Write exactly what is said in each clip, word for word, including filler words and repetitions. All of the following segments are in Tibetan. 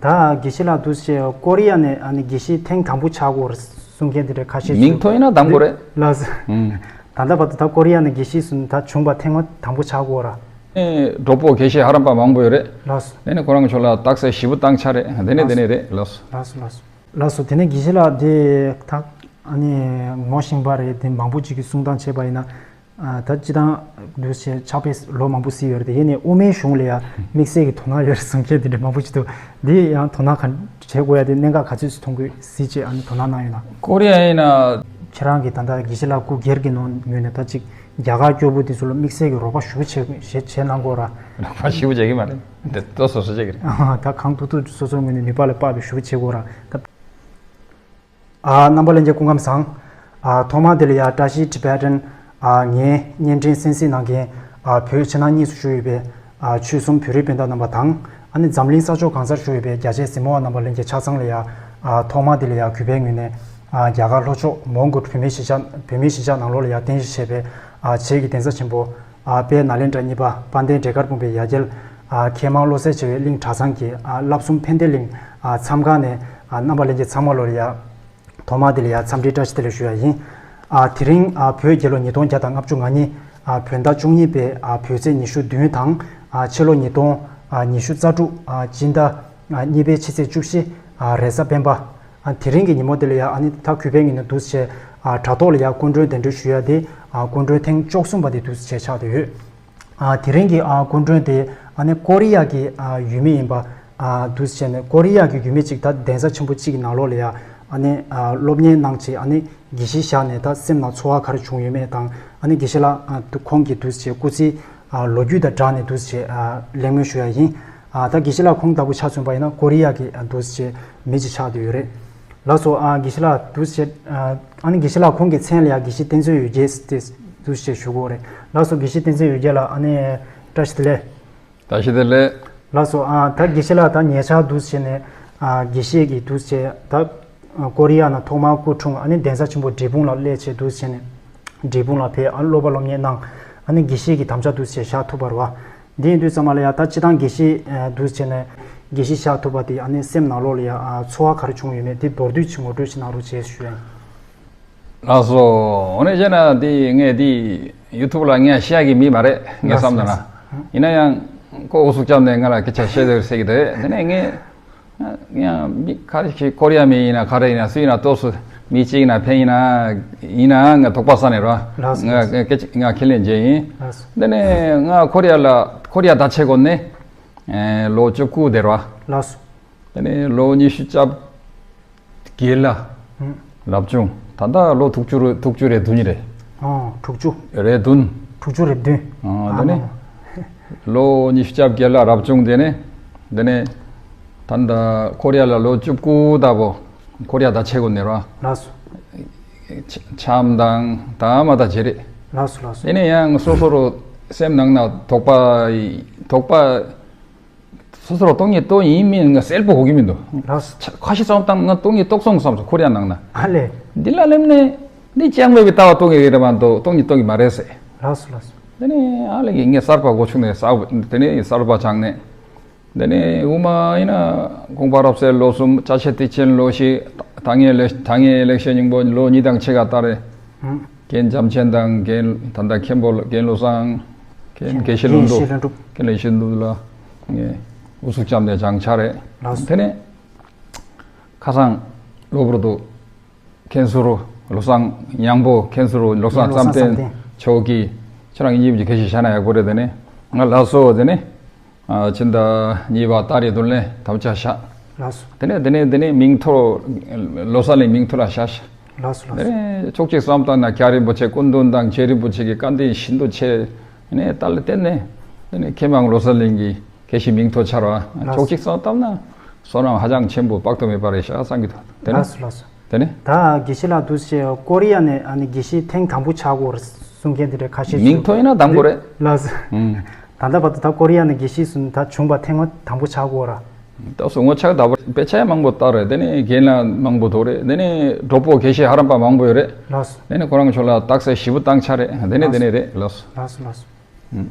ད་དགེ་བཤེས་ལགས་འདུག་སེ་ཀོ་རི་ཡ་ནས་ཨ་ནི་དགེ་བཤེས་ཐེངས་དང་པོ་ཆགས་ཀྱི་ཡོད་རེད་གསུང་མཁན་དེ་འདྲ་ཁ་ཤས་མིང་ཐོ་ཡིན་ན་དང་པོ་རེད། ལགས་སོ། ཨུམ། ད་ལྟ་བར་དུ་ད་ཀོ་རི་ཡ་ནས་དགེ་བཤེས་སུ་ད་བྱུང་བ་ཐེངས་མ་དང་པོ་ཆགས་ཀྱི་ཡོད་ར། ཨེ། གྲོགས་པོ་དགེ་བཤེས་ཧ་རམ་པ་མང་པོ་ཡོད་རེད། ལགས་སོ། དེ་ནས་ཁོ་རང་ཚོ་ལ་རྟགས་གསལ་ཞིབ་པོ་བཏང་ཆ་རེད། དེ་ནས་དེ་ནས་རེད། ལགས་སོ། ལགས་སོ་ལགས་སོ། ལགས་སོ། དེ་ནས་དགེ་བཤེས་ལགས་དེ་ད་ཨ་ནི་ངོ་ཤེས་པ་རེད། དེ་མང་པོ་ཅིག་གིས་གསུང་སྟངས་བྱས་པ་ཡིན་ན། ཨ། ད་སྤྱི་བཏང་འདུག་སེ་ཕྱག་དཔེ་ལོ་མང་པོ་གསོལ་ཡོད་རེད་དེ། ཡིན་ནའི་དབུ་མའི་གཞུང་ལ་ཡང་དམིགས་བསལ་གྱི་དོ་སྣང་ཡོད་རེད་གསུང་མཁན་དེ་འདྲ་མང་པོ་ཅིག་འདུག་འདི་ཡང་དོ་སྣང་ག་བྱེད་དགོས་ཡ་དེ་གནད་འགག་ག་ཚོད་ཅིག་མཐོང་གི་ཡོད་གཟིགས་བྱས་ཨ་ནི་དོ་སྣང་གནང་ཡོད་ན། ཀོ་རི་ཡ་ཡིན་ན། ཁྱེད་རང་གིས་ད་ལྟ་དགེ་བཤེས་ལགས་སྐུ་སྒེར་གྱི་ནང་ངོས་ནས་ད་ཅིག་རྒྱ་གར་སྐྱོ་པོ་དེ་ཚོ་ལ་དམིགས་བསལ་གྱི་རོགས་པ་ཞུ་བྱེད་བྱེད་བྱེད་གནང་དགོས་ར། རོགས་པ་ཞུ་བྱེད་ཀྱི་མ་རེད། འདི་ལྟོས་སོ་སོ་བྱེད་ཀྱི་རེད། ད་གང་ཐུབ་ཐུབ་སོ་སོའི་ངོས་ནས་ནུས་པ་ལ་དཔག་པའི་ཞུ་བྱེད་དགོས་ར། ད། ཨ། རྣམ་པ་ལྷན་རྒྱས་སྐུ་ཁམས་བཟང་། ཨ། ཐོག་མར་འདི་ལ་ཡ་བཀྲ་ཤིས་Tibetan། ཨ། ངའི་བརྙན་འཕྲིན་གསན་གཟིགས་གནང་མཁན། ཨ། བོད་ཕྱི་ནང་གཉིས་སུ་བཞུགས་ཡོད་པའི། ཨ། ཆོལ་གསུམ་བོད་རིགས་སྤུན་ཟླ་རྣམ་པ་དང་། ཨ་ནི་འཛམ་གླིང་ས་ཕྱོགས་གང་སར་བཞུགས་ཡོད་པའི་རྒྱ་ཆེའི་གཟིགས་མོ་བ་རྣམ་པ་ལྷན་རྒྱས་ཆ་ཚང་ལ་ཡ། ཨ། ཐོག་མར་འདི་ལ་ཡ་གུས་པའི་ངོས་ནས། ཨ། རྒྱ་གར་ལྷོ་ཕྱོགས་མོན་གྷོ་བོད་མིའི་གཞིས་ཆགས་བོད་མིའི་གཞིས་ཆགས་ནང་ལོགས་ལ་ཡ་རྟེན་གཞི་བྱས་པའི། ཨ། བྱེས་ཀྱི་གདན་ས་ཆེན་པོ། ཨ། དཔལ་ནཱ་ལེནྡྲ་གཉིས་པ་དཔལ་ལྡན་འབྲས་དཀར་སྤུངས་པའི་ཡ་གྱལ། ཨ། མཁས་མང་བློ་གསལ་ཆེ་བའི་གླིང་གྲྭ་ཚང་གི། ཨ། བསླབ་གསུམ་ཕན་བདེ་གླིང་། ཨ། མཚམས་ཁང་ནས། ཨ། རྣམ་པ་ལྷན་རྒྱས་ཚང་མ་ལོ་ལ་ཡ། ཐོག་མར་དེ་ལ་ཡ་འཚམས་འདྲིའི་བཀྲ་ཤིས་བདེ་ལེགས་ཞུ་ཡ་ཡིན། ཨ། དེ་རིང་། ཨ། བོད་རྒྱལ་ལོ་ཉིས་སྟོང་བརྒྱ་དང་ལྔ་བཅུ་ང་གཉིས། ཨ། བོད་ཟླ་བཅུ་གཉིས་པའི། ཨ། བོད་ཚེས་ཉི་ཤུ་བདུན་དང་། ཨ། ཕྱི་ལོ་ཉིས་སྟོང་། ཨ། ཉི་ཤུ་རྩ་དྲུག་ཨ། སྤྱི་ཟླ། ཨ། གཉིས་པའི་ཕྱི་ཚེས་བཅུ་བཞི། ཨ། རེས་གཟའ་སྤེན་པ། ཨ། དེ་རིང་གི་ཉིན་མོ་དེ་ལ་ཡ་ཨ་ནི་ད་གུས་པའི་ངོས་ནས་འདུག་སེ་བྱས། ཨ། དྲ་ཐོག་ལ་ཡ་སྐུ་མགྲོན་གདན་འདྲེན་ཞུ་ཡ་དེ། ཨ། སྐུ་མགྲོན་ཐེངས་བཅུ་གསུམ་པ་དེ་འདུག་སེ་བྱས་ཆགས་བསྡད་ཡོད། ཨ། དེ་རིང་གི། ཨ། སྐུ་མགྲོན་དེ་ཨ་ནི་ཀོ་རི་ཡ་གི། ཨ། ཡུལ་མི་ཡིན་པ། ཨ། འདུག་སེ་བྱས་ནས་ཀོ་རི་ཡ་གི་ཡུལ་མི་གཅིག་ད་གདན་ས་ཆེན་པོ་གཅིག་གི་ནང་ལོགས་ལ་ཡ་ཨ་ནི། ཨ། སློབ་གཉེར་གནང་བྱས་ཨ་ནི་དགེ་བཤེས་བཞག་ནས་ད་སེམས་ནང་ཚོར་བ་ག་རེ་བྱུང་ཡོད་མེད་དང་། ཨ་ནི་དགེ་བཤེས་ལགས། ཨ། ཁོང་གི་འདུག་སེ་བྱས་སྐུ་ཚེའི། ཨ། ལོ་རྒྱུས་དང་སྦྲགས་ནས་འདུག་སེ་བྱས། ཨ། གླེང་མོལ་ཞུ་ཡ་ཡིན། ཨ། ད་དགེ་བཤེས་ལགས་ཁོང་ལྟ་བུ་ཆ་མཚོན་པ་ཡིན་ན་ཀོ་རི་ཡ་གི། ཨ། འདུག་སེ་བྱས་མི་གཅིག་ཆགས་བསྡད་ཡོད་རེད། ལགས་སོ། ཨ། དགེ་བཤེས་ལགས་འདུག་སེ་བྱས། ཨ། ཨ་ནི་དགེ་བཤེས་ལགས་ཁོང་གི་མཚན་ལ་ཡ་དགེ་བཤེས་བསྟན་འཛིན་འོད་རྒྱལ་ཟེར་ཏེ་འདུག་སེ་བྱས་ཞུ་གི་ཡོད་རེད། ལགས་སོ། དགེ་བཤེས་བསྟན་འཛིན་འོད་རྒྱལ་ལགས་ཨ་ནི་བཀྲ་ཤིས་བདེ་ལེགས། བཀྲ་ཤིས་བདེ་ལེགས། ལགས་སོ། ཨ། ད་དགེ་བཤེས་ལགས་ད་ཉེ་ཆར་འདུག་སེ་བྱས་ནས། ཨ། དགེ་བཤེས་ཀྱི་འདུག་སེ་བྱས་ད། ཨ། ཀོ་རི་ཡ་ནང་ཐོག་མར་སྐུ་འཁྲུངས། ཨ་ནི་གདན་ས་ཆེན་པོ་འབྲས་སྤུངས་ལ་སླེབས་བྱས་འདུག་སེ་བྱས་ནས་འབྲས་སྤུངས་ལ་ཕེབས། ཨ། སློབ་པ་སློབ་གཉེར་གནང་། ཨ་ནི་དགེ་བཤེས་ཀྱི་དམ་བཅའ་འདུག་སེ་བཞག་ཐུབ་པ་རེད་བ། འདི་ཡིན་དུས་ཙམ་པ་ལ་ཡ་ད་སྤྱི་བཏང་དགེ་བཤེས། ཨ། འདུག་སེ་བྱས་ནས་དགེ་བཤེས་བཞག་ཐུབ་པ་དེ་ཨ་ནི་སེམས་ནང་ལོགས་ལ་ཡ། ཨ། ཚོར་བ་ག་རེ་བྱུང་ཡོད་མེད་དེ་མདོར་བསྡུས་ཤིག་ངོ་སྤྲོད་ཅིག་གནང་རོགས་བྱེད་ཞུ་ཡ་ཡིན། ལགས་སོ། འོ་ན་བྱས་ན་འདི་ངས་འདི་ཡུ་ཊུབ་ལ་ངས་བཤད་ཀྱི་མི་མ་རེད། ངས་བསམ་ན་ན། ཡིན་ན་ཡང་ཁོ་ཨུ་ཚུགས་བརྒྱབ་ནས་ང་ལ་སྐད་ཆ་བཤད་འདོད་ཟེར་གྱི་འདུག་དེ་ནས་ངས་ཡང་མི་ག་རེ་ཞིག་ཀོ་རི་ཡ་མི་ཡིན་ན་ག་རེ་ཡིན་ན་སུ་ཡིན་ན་ཏོག་ཙམ་མི་གཅིག་ཡིན་ན་ཕན་ཡིན་ན་ཡིན་ན་ང་དོགས་པ་ཟ་ནས་ར། ལགས་སོ། ང་སྐད་ཆ་ང་ཁས་ལེན་བྱེད་ཡིན། ལགས་སོ། དེ་ནས་ང་ཀོ་རི་ཡ་ལ་ཀོ་རི་ཡ་ད་ཆས་གོ་ནས་ལོ་བཅུ་དགུ་དེ་ར། ལགས་སོ། དེ་ནས་ལོ་ཉི་ཤུ་རྩ་བརྒྱད་ལ་ཨང་། རབ་བྱུང་། ད་ལྟ་ལོ་དྲུག་ཅུ་རེ་དྲུག་ཅུ་རེ་བདུན་རེད། ཨང་། དྲུག་ཅུ་རེ་བདུན། དྲུག་ཅུ་རེ་བདུན། ཨང་། དེ་ནས་ཨ་མ་མ། ལོ་ཉི་ཤུ་རྩ་བརྒྱད་ལ་རབ་བྱུང་། དེ་ནས་དེ་ནས་ད་ལྟ་ཀོ་རི་ཡ་ལ་ལོ་བཅུ་དགུ་ལྟ་བུ་ཀོ་རི་ཡ་ད་ཆས་གོ་ནས་ར། ལགས་སོ། འཆམ་དང་ད་མ་ད་བྱེད་རེད། ལགས་སོ་ལགས་སོ། དེ་ནས་ཡང་སོ་སོ་རུ་སེམས་ནང་ན་དོགས་པ་དོགས་པ། སོ་སོར་སྟོང་ཉིད་རྟོགས་ཡིན་མིན་ང་གསལ་པོ་གོ་གི་མི་འདུག་ལགས་སོ། ཁ་ཤས་ཙམ་དང་ང་སྟོང་ཉིད་རྟོགས་སོང་བསམ་སོང་ཁོ་རང་ནང་ན། ཨ་ལས། འདི་ལ་སླེབས་ནས་འདི་ཅང་མེད་པའི་ལྟ་བ་རྟོགས་ངེས་རེད་མ་གཏོགས་སྟོང་ཉིད་རྟོགས་ཀྱི་མ་རེད་ཟེར། ལགས་སོ་ལགས་སོ། དེ་ནས་ཨ་ལས་ཀྱིས་ངས་གསར་པ་སྒོ་ཕྱུགས་ནས་གསར་པ་དེ་ནས་གསར་པ་སྦྱངས་ནས། དེ་ནས་དབུ་མ་ཡིན་ན་དགོངས་པ་རབ་གསལ་ལོ་གསུམ། ཅ་ཆས་བདེ་ཆེན་ལོ་བཞི། ད་སྔའི་ལེགས་ད་སྔའི་ལེགས་བཤད་སྙིང་པོ་ལོ་གཉིས་དང་ཕྱེད་ཀ་ལྟར་རེད། ཨང་། རྒན་འཇམ་ཆེན་དང་རྒན་ད་ལྟ་མཁན་པོ་རྒན་བློ་བཟང་། རྒན་དགེ་བཤེས་ལྷུན་གྲུབ། རྒན་དགེ་བཤེས་ལྷུན་གྲུབ་ལ་ངས་ཨུ་ཚུགས་བརྒྱབ་ནས་སྦྱངས་ཆ་རེད། ལགས་སོ། དེ་ནས་ཁ་སང་གློ་བུར་དུ་མཁན་ཟུར་བློ་བཟང་ཉང་པོ་མཁན་ཟུར་བློ་བཟང་བློ་བཟང་བསམ་གཏན་བསམ་གཏན་མཆོག་གིས་ཁྱེད་རང་གཉིས་ཀྱི་དགེ་བཤེས་བཞག་ན་ཡག་པོ་རེད། དེ་ནས་ང་ལགས་སོ། དེ་ནས། ཨ། ཕྱི་ཟླ་གཉིས་པ་ཏ་རིག་བདུན་ལ་དམ་བཅའ་བཞག་ལགས་སོ། དེ་ནས་དེ་ནས་དེ་ནས་མིང་ཐོ་ལོ་གསར་གླིང་མིང་ཐོ་ལ་བཞག་ལགས་སོ་ལགས་སོ། དེ་ནས་ཕྱོགས་གཅིག་བསམ་བཏང་ན་རྒྱལ་བ་རིན་པོ་ཆེ་སྐུ་མདུན་དང་རྗེ་རིན་པོ་ཆེ་གི་བཀའ་དྲིན་ཤིན་ཏུ་ཆེ། དེ་ནས་ད་ལ་བརྟེན་ནས་དེ་ནས་མཁས་མང་ལོ་གསར་གླིང་གི་དགེ་བཤེས་མིང་ཐོ་ཆགས་ར། ལགས་སོ། ཕྱོགས་གཅིག་བསམ་བཏང་ན་བསོད་ནམས་ཧ་ཅང་ཆེན་པོ་དཔག་ཏུ་མེད་པ་རེད་ཤག་བསམ་གྱི་འདུག་དེ་ནས། ལགས་སོ་ལགས་སོ། དེ་ནས། ད་དགེ་བཤེས་ལགས་འདུག་སེ་ཀོ་རི་ཡ་ནས་ཨ་ནི་དགེ་བཤེས་ཐེངས་དང་པོ་ཆགས་ཡོད་རེད་གསུང་མཁན་དེ་འདྲ་ཁ་ཤས་མིང་ཐོ་ཡིན་ན་དང་པོ་རེད། ལགས་སོ། ཨུམ། ད་ལྟ་བར་དུ་ད་ཀོ་རི་ཡ་ནས་དགེ་བཤེས་སུ་ད་བྱུང་བ་ཐེངས་མ་དང་པོ་ཆགས་ཡོད་ར། ད་སོ་ངོ་ཆགས་ད་བར་དཔེ་ཆ་མང་པོ་ལྟ་རེད། དེ་ནས་རྒན་ལགས་མང་པོ་ཐུག་རེད། དེ་ནས་གྲོགས་པོ་དགེ་བཤེས་ཧ་རམ་པ་མང་པོ་ཡོད་རེད། ལགས་སོ། དེ་ནས་ཁོ་རང་ཚོ་ལ་རྟགས་གསལ་ཞིབ་པོ་བཏང་ཆ་རེད། དེ་ནས་དེ་ནས་རེད། ལགས་སོ། ལགས་སོ་ལགས་སོ། ཨུམ།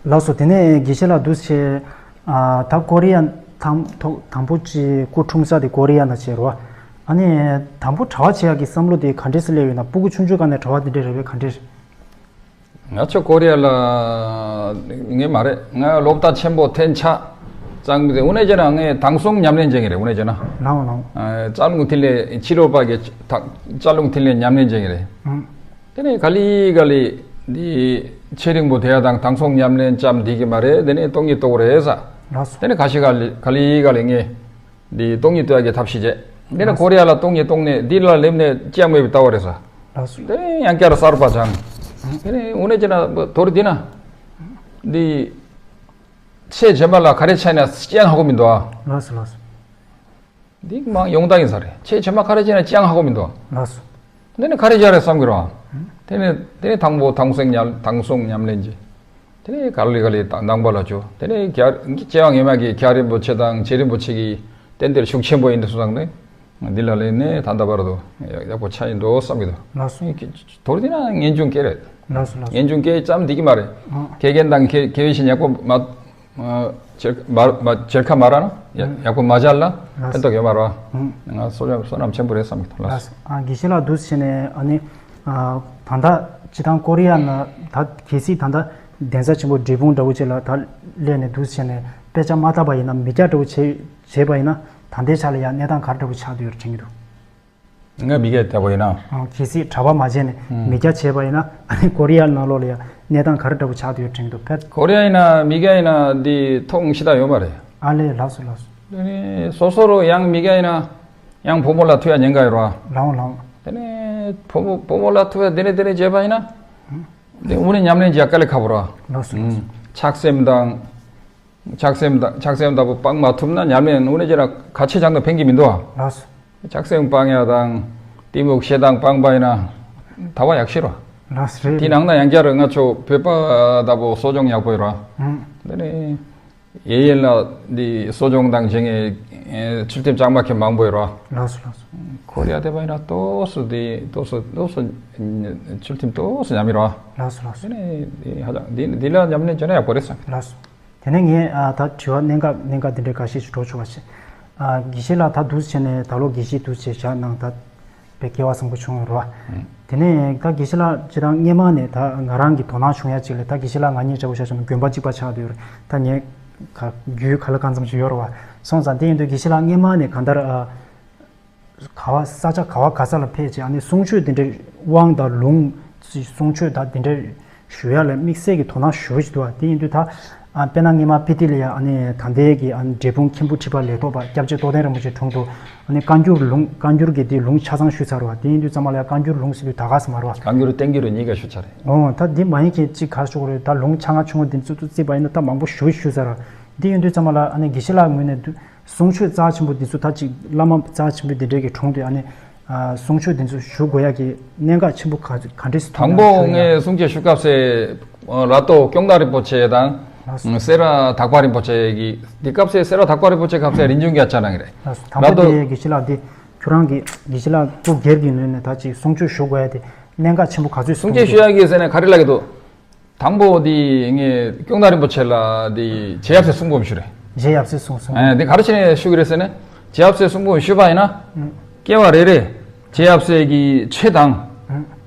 ལགས་སོ། དེ་ནས་དགེ་བཤེས་ལགས་འདུག་སེ། ཨ། ད་ཀོ་རི་ཡ་ དང་ཐོག་དང་པོ་ཅིག་སྐུ་འཁྲུངས་ས་དེ་ཀོ་རི་ཡ་ན་བྱས་རོ། ཨ་ནི་དང་པོ་གྲྭ་པ་བྱེད་ཡག་གི་བསམ་བློ་དེ་ག་འདྲས་སེ་སླེབས་ཡོད་ན། སྤུ་གུ་ཆུང་ཆུང་སྒང་ནས་གྲྭ་པ་དེ་འདྲས་རེད་པས། ག་འདྲས། ང་ཚོ་ཀོ་རི་ཡ་ལ་ངས་མ་རེད། ང་སློབ་གྲྭ་ཆེན་པོ་ཐེན་ཆ་ཙང་མི་དེ་དངོས་གནས་བྱས་ན་ངས་དེང་སང་ཉམས་ལེན་བྱེད་མཁན་རེད། དངོས་གནས་བྱས་ན། ལའོ་ལའོ། ཨ། རྩ་རླུང་ཐིག་ལེ། ཕྱི་རོལ་པ་གི་རྩ་རླུང་ཐིག་ལེ་ཉམས་ལེན་བྱེད་མཁན་རེད། ཨང་། དེ་ནས་ག་ལེ་ག་ལེ་འདི་ཆེ་རིང་པོ་དེ་ཡ་དང་དེང་སང་ཉམས་ལེན་ཙམ་འགྲིག་གི་མ་རེད། དེ་ནས་སྟོང་ཉིད་རྟོགས་རེད་ས། ལགས་སོ། དེ་ནས་ཁ་ཤས་ག་ལེ་ག་ལེ་ག་ལེ་ངས་འདི་སྟོང་ཉིད་རྟོགས་ཡག་གི་ཐབས་ཤེས་བྱས། དེ་ནས་ལགས་སོ། ཀོ་རི་ཡ་ལ་སྟོང་ཉིད་རྟོགས་ནས་འདི་ལ་སླེབས་ནས་ཅི་ཡང་མེད་པའི་ལྟ་བ་རེད་ས། ལགས་སོ། དེ་ནས་ཡང་བསྐྱར་གསར་པ་སྦྱངས། དེ་ནས་དངོས་གནས་བྱས་ན་དོ་རུང་འདི་ན་འདི་ཆེས་བྱེ་མ་ལ་ག་རེ་བྱས་ན་ཅི་ཡང་ཧ་གོ་མི་འདུག་ཨ། ལགས་སོ་ལགས་སོ། འདི་མང་ཡོང་སྟངས་ཡིན་ས་རེད། ཆེས་བྱེ་མ་ག་རེ་བྱས་ན་ཅི་ཡང་ཧ་གོ་མི་འདུག་ལགས་སོ། དེ་ནས་ག་རེ་བྱས་རེད་བསམ་གི་རོ། དེ་ནས་དེ་ནས་དང་པོ་དེང་སང་ཉམས་དེང་སང་ཉམས་ལེན་གྱི། དེ་ནས་ག་ལེ་ག་ལེ་ནང་པ་ལ་བྱོས། དེ་ནས་རྒྱ་སྐྱེ་བ་སྔོན་མ་གི་རྒྱལ་བ་རིན་པོ་ཆེ་དང་རྗེ་རིན་པོ་ཆེ་གི་རྟེན་འབྲེལ་ཤུགས་ཆེན་པོ་ཡིན་དུས་སུ་དང་ནས་འདི་ལ་སླེབས་ནས་ད་ལྟ་བར་དུ་ཡག་པོ་ཆགས་ཡིན་འགྲོ་བསམ་གི་འདུག་ལགས་སོ། དོ་རུང་འདི་ན་ངེས་འབྱུང་སྐྱེ་རེད། ལགས་སོ་ལགས་སོ། ངེས་འབྱུང་སྐྱེ་ཙམ་འགྲིག་གི་མ་རེད། ཨང་། དགེ་རྒན་དང་དགེ་དགེ་བའི་བཤེས་གཉེན་ཡག་པོ་མ། ཨ། བྱེད་མ་མ་བྱེད་ཁ་མ་རག་ན་ཡ་ཨང་། ཡག་པོ་མ་སྦྱར་ལ་ལགས་ཕན་ཐོགས་ཡོད་མ་རེད་བ། ཨང་། ང་བསོད་ནམས་བསོད་ནམས་ཆེན་པོ་རེད་བསམ་གི་འདུག་ལགས་སོ། ཨ། དགེ་བཤེས་ལགས་འདུག་སེ་བྱས་ནས་ཨ་ནི། ཨ། ད་ལྟ་སྤྱིར་བཏང་ཀོ་རི་ཡ་ན་ད་གལ་སྲིད་ད་ལྟ་གདན་ས་ཆེན་པོ་འབྲས་སྤུངས་འདྲ་བོ་ཅིག་ལ་ད་སླེབས་ནས་འདུག་སེ་བྱས་ནས་དཔེ་ཆ་མ་བལྟས་པ་ཡིན་ན་མི་སྐྱ་འདྲ་བོ་བྱས་བྱས་པ་ཡིན་ན་ད་ལྟའི་ཆ་ལ་ཡང་གནས་སྟངས་ག་རེ་འདྲ་བོ་ཆགས་བསྡད་ཡོད་རེད་དྲན་གྱི་འདུག་ང་མི་སྐྱ་ལྟ་བུ་ཡིན་ན། ཨང་། གལ་སྲིད་གྲྭ་པ་མ་བྱས་ནས་ཨང་། མི་སྐྱ་བྱས་པ་ཡིན་ན་ཨ་ནི་ཀོ་རི་ཡ་ནང་ལོགས་ལ་ཡང་གནས་སྟངས་ག་རེ་འདྲ་བོ་ཆགས་བསྡད་ཡོད་དྲན་གྱི་འདུག་ཕེབས། ཀོ་རི་ཡ་ཡིན་ན་མི་སྐྱ་ཡིན་ན་འདི་མཐོང་ཤེས་ད་ཡོད་མ་རེད། ཨ་ལས། ལགས་སོ་ལགས་སོ། དེ་ནས་སོ་སོ་རུ་ཡང་མི་སྐྱ་ཡིན་ན་ཡང་བུ་མོ་ལ་ཐུག་ཡ་ཉེན་ཁ་ཡོད་ར། ལའོ་ལའོ། དེ་ནས་བུ་མོ་བུ་མོ་ལ་ཐུག་ཡ་དེ་ནས་དེ་ནས་བྱས་པ་ཡིན་ན། དེ་དངོས་གནས་ཉམས་ལེན་བྱ་དཀའ་ལས་ཁག་པོ་ར། ལགས་སོ་ལགས་སོ། ཆགས་སེམས་དང་། ཆགས་སེམས་དང་ཆགས་སེམས་ལྟ་བུ་སྤང་མ་ཐུབ་ན་ཉམས་ལེན་དངོས་གནས་བྱས་ན་གལ་ཆེ་ཆགས་ན་ཕན་གྱི་མི་འདུག་ཨ། ལགས་སོ། ཆགས་སེམས་སྤང་ཡ་དང་གཏི་མུག་ཞེ་སྡང་སྤང་པ་ཡིན་ན་ད་བ་ཡག་ཤོས་ར། ལགས་སོ་རེད། དེ་ནང་ན་ཡང་བསྐྱར་ང་ཚོ་བོད་པ་ལྟ་བུ་གསོ་སྦྱོང་ཡག་པོ་ཡོད་ར། ཨང་། དེ་ནས་ཡེ་ཡེ་ལ་འདི་གསོ་སྦྱོང་དང་བྱེད་མཁན་ཚུལ་ཁྲིམས་གཙང་མ་མཁན་མང་པོ་ཡོད་ར། ལགས་སོ་ལགས་སོ། ཁོ་རེ་ཡ་དེ་བ་ཡིན་ན་ཏོག་ཙམ་དེ་ཏོག་ཙམ་ཏོག་ཙམ་ཚུལ་ཁྲིམས་ཏོག་ཙམ་ཉམས་ཡོད་ར། ལགས་སོ་ལགས་སོ། དེ་ནས་དེ་ཧ་ཅང་འདི་འདི་ལ་ཉམས་ལེན་བྱས་ན་ཡག་པོ་རེད་བསམ། ལགས་སོ། དེ་ནས་ངས་ཨ་ད་དྲི་བ་གནད་འགག་གནད་འགག་འདི་འདྲའི་འགའ་ཤས་ཤིག་འགྲོ་ཆོག་པ་བྱས། ཨ་དགེ་བཤེས་ལགས་ད་འདུག་སེ་བྱས་ནས་ད་ལོ་དགེ་བཤེས་འདུག་སེ་བྱས་བཞག་གནང་ད་དཔེ་སྐལ་བ་བཟང་པོ་བྱུང་ཡོད་རེད་བ། དེ་ནས་ད་དགེ་བཤེས་ལགས་སྤྱིར་བཏང་སྔས་མ་ནས་ད་ང་རང་གི་དོ་སྣང་བྱུང་ཡ་ཅིག་ལ་ད་དགེ་བཤེས་ལགས་ང་གཉིས་འདྲ་བོ་བཞག་བྱས་ན་དགོན་པ་གཅིག་པ་ཆགས་བསྡད་ཡོད་རེད། ད་ངས་ག་རྒྱུས་ག་ལ་གང་འཚམ་ཞིག་ཡོད་རེད་བ། སོང་ཙང་དེ་ཡིན་དུས་དགེ་བཤེས་ལགས་སྔས་མ་ནས་གང་ལྟར་ཨ། ག་བ་ས་ཆ་ག་བ་ག་ས་ལ་ཕེབས་བྱས་ཨ་ནི་གསུང་ཆོས་འདི་འདྲའི་དབང་དང་ལུང་གསུང་ཆོས་དང་འདི་འདྲའི་ཞུ་ཡ་ལ་དམིགས་བསལ་གྱི་དོ་སྣང་ཞུ་བ་ཞིག་འདུག་བ། དེ་ཡིན་དུས་ད་ཨ་དཔེར་ན་སྔས་མ་པི་ཏི་ལ་ཡ་ཨ་ནི་ད་ལྟའི་གི་ཨ་ནི་འབྲས་སྤུངས་མཁན་པོ་ཁྲི་པ་ལས་ཐོག་པ་སྐྱབས་རྗེ་རྟོགས་ལྡན་རིན་པོ་ཆེ་དྲུང་དུ་ཨ་ནི་བཀའ་འགྱུར་ལུང་བཀའ་འགྱུར་གྱི་དེ་ལུང་ཆ་ཚང་ཞུས་ཚར་བ། དེ་ཡིན་དུས་ཙམ་པ་ལ་ཡ་བཀའ་འགྱུར་ལུང་ཟེར་དུས་ད་ག་ས་མ་རེད་བ། བཀའ་འགྱུར་བསྟན་འགྱུར་གཉིས་ཀ་ཞུ་ཚར་རེད། འོ་ད་འདི་མ་ཡིན་མཁན་གཅིག་ག་རེ་ཞུ་དགོས་རེད། ད་ལུང་ཆ་ང་ཆུང་ངུ་འདི་ཚོ་ཚོ་བརྩིས་པ་ཡིན་ན་ད་མང་པོ་ཞུ་ཞུས་ཚར་ར། འདི་ཡིན་དུས་ཙམ་པ་ལ་ཨ་ནི་དགེ་བཤེས་ལགས་ངོས་ནས་འདུ། གསུང་ཆོས་རྩ་ཆེན་པོ་འདི་ཚོ་ད་ཅིག་བླ་མ་རྩ་ཆེན་པོ་འདི་འདྲས་ཀྱི་དྲུང་དུ་ཨ་ནི། ཨ་གསུང་ཆོས་འདི་ཚོ་ཞུ་དགོས་ཡ་གི་གནད་འགག་ཆེན་པོ་ག་ག་འདྲས་སུ་མཐོང་དང་། དང་པོ་ཞུ་ཡ་ངས་གསུང་ཆོས་ཞུ་སྐབས་སུ་ལ་ཏོ་སྐྱོང་བདག་རིན་པོ་ཆེ་དང་། ལགས་སོ། སེ་ར་དག་པ་རིན་པོ་ཆེ་གི་འདི་སྐབས་སུ་སེ་ར་དག་པ་རིན་པོ་ཆེ་སྐབས་སུ་རིན་ཆུང་རྒྱ་ལྕགས་གནང་གི་རེད། ལགས་སོ། དང་པོ་ལ་ཏོ་དེ་དགེ་བཤེས་ལགས་འདི་ཁྱོད་རང་གི་དགེ་བཤེས་ལགས་སྐུ་སྒེར་གྱི་ངོས་ནས་ད་ཅིག་གསུང་ཆོས་ཞུ་དགོས་ཡ་དེ་གནད་འགག་ཆེན་པོ་ག་ཚོད་སུ་གསུང་ཆོས་མཐོང་ཞུ་ཡ་གི་ཟེར་ནས་ག་རེ་ལབ་ཀྱི་འདུག་དང་པོ་འདི་ངས་སྐྱོང་བདག་རིན་པོ་ཆེ་ལ་འདི་རྗེ་ཡབ་སྲས་གསུང་འབུམ་ཞུ་རེད། རྗེ་ཡབ་སྲས་གསུང་གསུང་། ཨ་འདི་ག་རེ་བྱས་ནས་ཞུ་གི་རེད་ཟེར་ན། རྗེ་ཡབ་སྲས་གསུང་འབུམ་ཞུས་པ་ཡིན་ན། ཨང་། སྐྱེ་བ་རེ་རེ། རྗེ་ཡབ་སྲས་ཀྱི་ཆོས་དང་། ཨང་།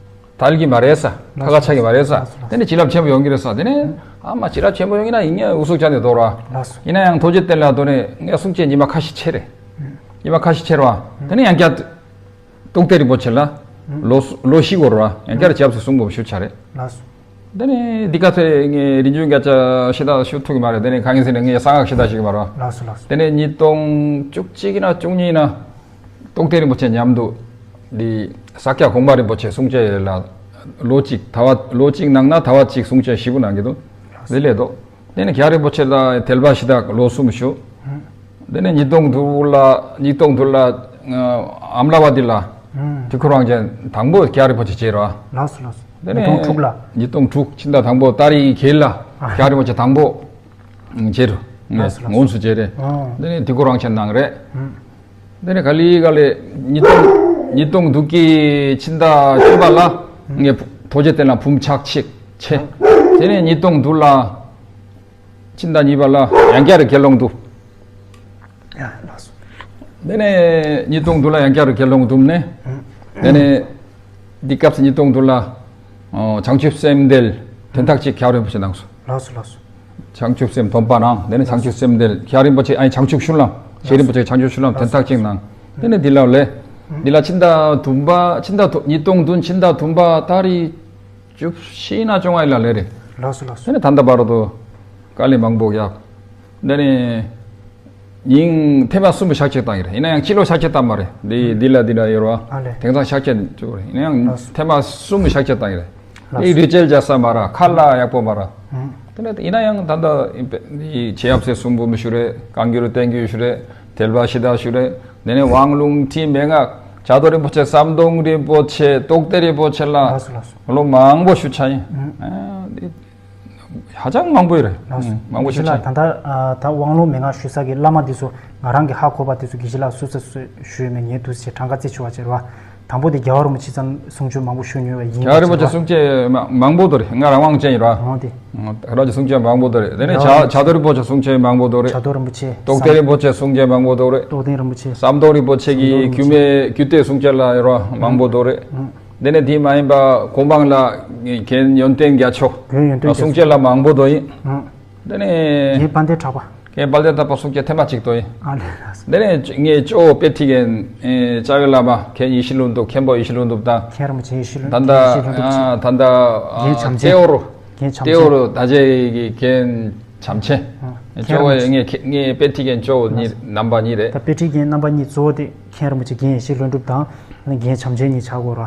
དལ་གྱི་མ་རེད་ས། ཁ་ཁ་ཆགས་ཀྱི་མ་རེད་ས། ལགས་སོ། དེ་ནས་བྱིན་རླབས་ཆེན་པོ་ཡོང་གི་རེད་ས། དེ་ནས་ཨ་མ་བྱིན་རླབས་ཆེན་པོ་ཡོང་གི་ན་ཡིན་ངས་འུ་སུག་ཆ་ནས་དོར་བ། ལགས་སོ། ཡིན་ན་ཡང་ཐུགས་རྗེ་བརྟན་ལ་དོ་ནས་ངས་གསུང་ཆོས་ཉི་མ་ཁ་ཤས་ཆེ་རེད། ཨང་། ཉི་མ་ཁ་ཤས་ཆེ་རེད་བ། དེ་ནས་ཡང་བསྐྱར། རྟོགས་ལྡན་རིན་པོ་ཆེ་ལ། ལོ་ལོ་བཞི་འགོར་བ་ཡང་བསྐྱར་རྗེ་ཡབ་སྲས་གསུང་འབུམ་ཞུས་ཆ་རེད། ལགས་སོ། དེ་ནས་འདི་ག་ཚོད་ངས་རིན་ཆུང་རྒྱ་ལྕགས་ཞེ་དྲག་ཞུ་ཐུབ་ཀྱི་མ་རེད། དེ་ནས་གང་ཡིན་ཟེར་ན་ངས་གསང་སྔགས་ཞེ་དྲག་ཤེས་ཀྱི་མ་རེད། ལགས་སོ་ལགས་སོ། དེ་ནས་ཉིས་སྟོང་བཅུ་གཅིག་ཡིན་ན་བཅུ་གཉིས་ཡིན་ན་རྟོགས་ལྡན་རིན་པོ་ཆེ་མཉམ་དུ་འདི་ས་སྐྱ་གོང་མ་རིན་པོ་ཆེ་གསུང་ཆོས་ལ་ལོ་གཅིག་ཟླ་བ་ལོ་གཅིག་ནང་ན་ཟླ་བ་གཅིག་གསུང་ཆོས་བཞི་པོ་གནང་གི་འདུག་དེ་ལས་ལྡོག་དེ་ནས་རྒྱ་རིན་པོ་ཆེ་དང་དལ་བ་ཞེ་དྲག་ལོ་གསུམ་བཞུགས། དེ་ནས་ཉིས་སྟོང་དྲུག་ལ་ཉིས་སྟོང་དྲུག་ལ་ཨ་མ་ལ་བ་དི་ལ་དུས་འཁོར་དབང་ཆེན་དང་པོ་རྒྱ་རིན་པོ་ཆེ་བྱས་རོ། ལགས་སོ་ལགས་སོ། དེ་ནས་ཉིས་སྟོང་དྲུག་ལ། ཉིས་སྟོང་དྲུག་ཕྱི་ཟླ་དང་པོ་ཏ་རིག་བརྒྱད་ལ་རྒྱ་རིན་པོ་ཆེ་དང་པོ་བྱས་རོ། ལགས་སོ་ལགས་སོ། ངོམས་སུ་བྱས་རེད། དེ་ནས་དུས་འཁོར་དབང་ཆེན་གནང་རེད། དེ་ནས་ག་ལེ་ག་ལེ་ཉིས་སྟོང་ཉིས་སྟོང་དྲུག་གི་ཕྱི་ཟླ་བཅུ་པ་ལ་ངས་ཐུགས་རྗེ་བརྟན་ལ་བུམ་ཆག་ཆིག་ཆེ། དེ་ནས་ཉིས་སྟོང་དྲུག་ལ་ཕྱི་ཟླ་གཉིས་པ་ལ་ཡང་བསྐྱར་དགེ་སློང་དུ་ ཡ་ལགས་སོ། དེ་ནས་ཉིས་སྟོང་བདུན་ལ་ཡང་བསྐྱར་དགེ་སློང་བསྡོམས་ནས། དེ་ནས་འདི་སྐབས་སུ་ཉིས་སྟོང་བདུན་ལ་ཨོ་བྱང་ཆུབ་སེམས་འདུལ་དོན་དག་ཅིག་རྒྱལ་བ་རིན་པོ་ཆེ་གནང་སོང་། ལགས་སོ་ལགས་སོ། བྱང་ཆུབ་སེམས་སྡོམ་པ་གནང་། དེ་ནས་བྱང་ཆུབ་སེམས་འདུལ་རྒྱལ་བ་རིན་པོ་ཆེ་ཨ་ནི་བྱང་ཆུབ་ཤུལ་ལམ་རྗེ་རིན་པོ་ཆེ་བྱང་ཆུབ་ཤུལ་ལམ་དོན་དག་ཅིག་གནང་། དེ་ནས་འདི་ལ་ལས། འདི་ལ་ཕྱི་ཟླ་བདུན་པ་ཕྱི་ཟླ་བདུན་ཉིས་སྟོང་བདུན་ཕྱི་ཟླ་བདུན་པ་ཏ་རིག་བཅུ་བཞི་ན་བཅོ་ལྔ་ཡིན་ལ་ལས་རེད། ལགས་སོ་ལགས་སོ། དེ་ནས་ད་ལྟ་བར་དུ་དཀའ་ལས་མང་པོ་བརྒྱབ། དེ་ནས་ཉིན་ཐེངས་མ་གསུམ་བཞག་ཆེད་བཏང་ཡིན་རེད། ཡིན་ན་ཡང་སྤྱི་ལོ་བཞག་ཆེད་བཏང་མ་རེད། འདི་འདི་ལ་འདི་ལ་ཡོད་ར། ཨ་ལས། དེང་སང་བཞག་ཆེད་བཅུག་རེད། ཡིན་ན་ཡང་ལགས་སོ། ཐེངས་མ་གསུམ་བཞག་ཆེད་བཏང་ཡིན་རེད། ལགས་སོ། འདི་རི་ཅལ་རྒྱག་ས་མ་ར་ཁ་ལག་ཡག་པོ་མ་ར། དེ་ནས་ཡིན་ན་ཡང་ད་ལྟ་འདི་ཆེ་ཡབ་སྲས་གསུམ་པོ་མི་ཞུ་རེད། བཀའ་འགྱུར་བསྟན་འགྱུར་ཞུ་རེད། དལ་བ་བཞི་དང་ཞུ་རེད། དེ་ནས་དབང་ལུང་ཁྲིད་མན་ངག་བྱ་དོ་རིན་པོ་ཆེ་ཟམ་གདོང་རིན་པོ་ཆེ་རྟོགས་ལྡན་རིན་པོ་ཆེ་ལ་ལགས་སོ་ལགས་སོ། ལོ་མང་པོ་ཞུ་ཆ་ཡིན། ཨ་འདི་ཧ་ཅང་མང་པོ་ཡོད་རེད། ལགས་སོ། མང་པོ་ཞུ་ཆ་ཡིན། ད་ལྟ་ཨ་ད་དབང་ལུང་མན་ངག་ཞུ་ས་གི་བླ་མ་འདི་ཚོ་ང་རང་གི་ཧ་གོ་བ་འདི་ཚོ་དགེ་བཤེས་ལགས་སུ་ཚ་སུ་ཞུས་མེད། ངས་འདུག་ཟེར་གྲངས་ཀ་རྩིས་ཆུ་བ་བྱེད་རོགས། དང་པོ་དེ་རྒྱལ་བ་རིན་པོ་ཆེ་ཙམ་གསུང་ཆོས་མང་པོ་ཞུ་མྱོང་བ་ཡིན། རྒྱལ་བ་རིན་པོ་ཆེ་གསུང་ཆོས་མ་མང་པོ་འདུག་རེད། ང་རང་དབང་ཅན་ཡིན་ར། འོ་དེ། རང་གི་གསུང་ཆོས་མང་པོ་འདུག་རེད། དེ་ནས་རྒྱལ་བ་རིན་པོ་ཆེ། བྱ་དོ་རིན་པོ་ཆེ་གསུང་ཆོས་མང་པོ་འདུག་རེད། བྱ་དོ་རིན་པོ་ཆེ། རྟོགས་ལྡན་རིན་པོ་ཆེ་གསུང་ཆོས་མང་པོ་འདུག་རེད། རྟོགས་ལྡན་རིན་པོ་ཆེ། ཟམ་གདོང་རིན་པོ་ཆེ་གི་རྒྱུད་སྨད་རྒྱུད་སྡེ་གསུང་ཆོས་ལ་ཡོད་ར་མང་པོ་འདུག་རེད། དེ་ནས་དེ་མ་ཡིན་པ་གོ་འཕང་ལ་རྒན་ཡོན་ཏན་རྒྱ་མཚོ་རྒན་ཡོན་ཏན་རྒྱ་མཚོ་གསུང་ཆོས་ལ་མང་པོ་འདུག་ཡིན། དེ་ནས་རྒན་དཔལ་ལྡན་གྲགས་པ། རྒན་དཔལ་ལྡན་གྲགས་པ་གསུང་ཆོས་ཐེངས་མ་གཅིག་ཏུ་ཡིན། ཨ་ལས། དེ་ནས་ངའི་ཅོ་དཔེ་ཁྲིད་མཁན་ཨེ་ལྕགས་རི་བླ་མ་མཁན་ཡེ་ཤེས་ལྷུན་གྲུབ། མཁན་པོ་ཡེ་ཤེས་ལྷུན་གྲུབ་དང་། མཁན་རིན་པོ་ཆེ་ཡེ་ཤེས་ལྷུན་ད་ལྟ་ཡེ་ཤེས་ལྷུན་གྲུབ་ཨ་ད་ལྟ་ཨ་རྒན་བྱམས་ཆེན། ཏེའོ་རུ། རྒན་བྱམས་ཆེན། ཏེའོ་རུ་ད་ཅེ་གི་རྒན་བྱམས་ཆེན། ཨ་མཁན་ཅོ་རིན་པོ་ཆེ། ངའི་ཁེ་ངའི་དཔེ་ཁྲིད་མཁན་ཅོ་གཉིས་རྣམ་པ་གཉིས་རེད། ད་དཔེ་ཁྲིད་མཁན་རྣམ་པ་གཉིས་གཙོ་བོ་དེ་མཁན་རིན་པོ་ཆེ་རྒན་ཡེ་ཤེས་ལྷུན་གྲུབ་དང་ཨ་ནི་རྒན་བྱམས་ཆེན་གཉིས་ཆགས་དགོས་ར།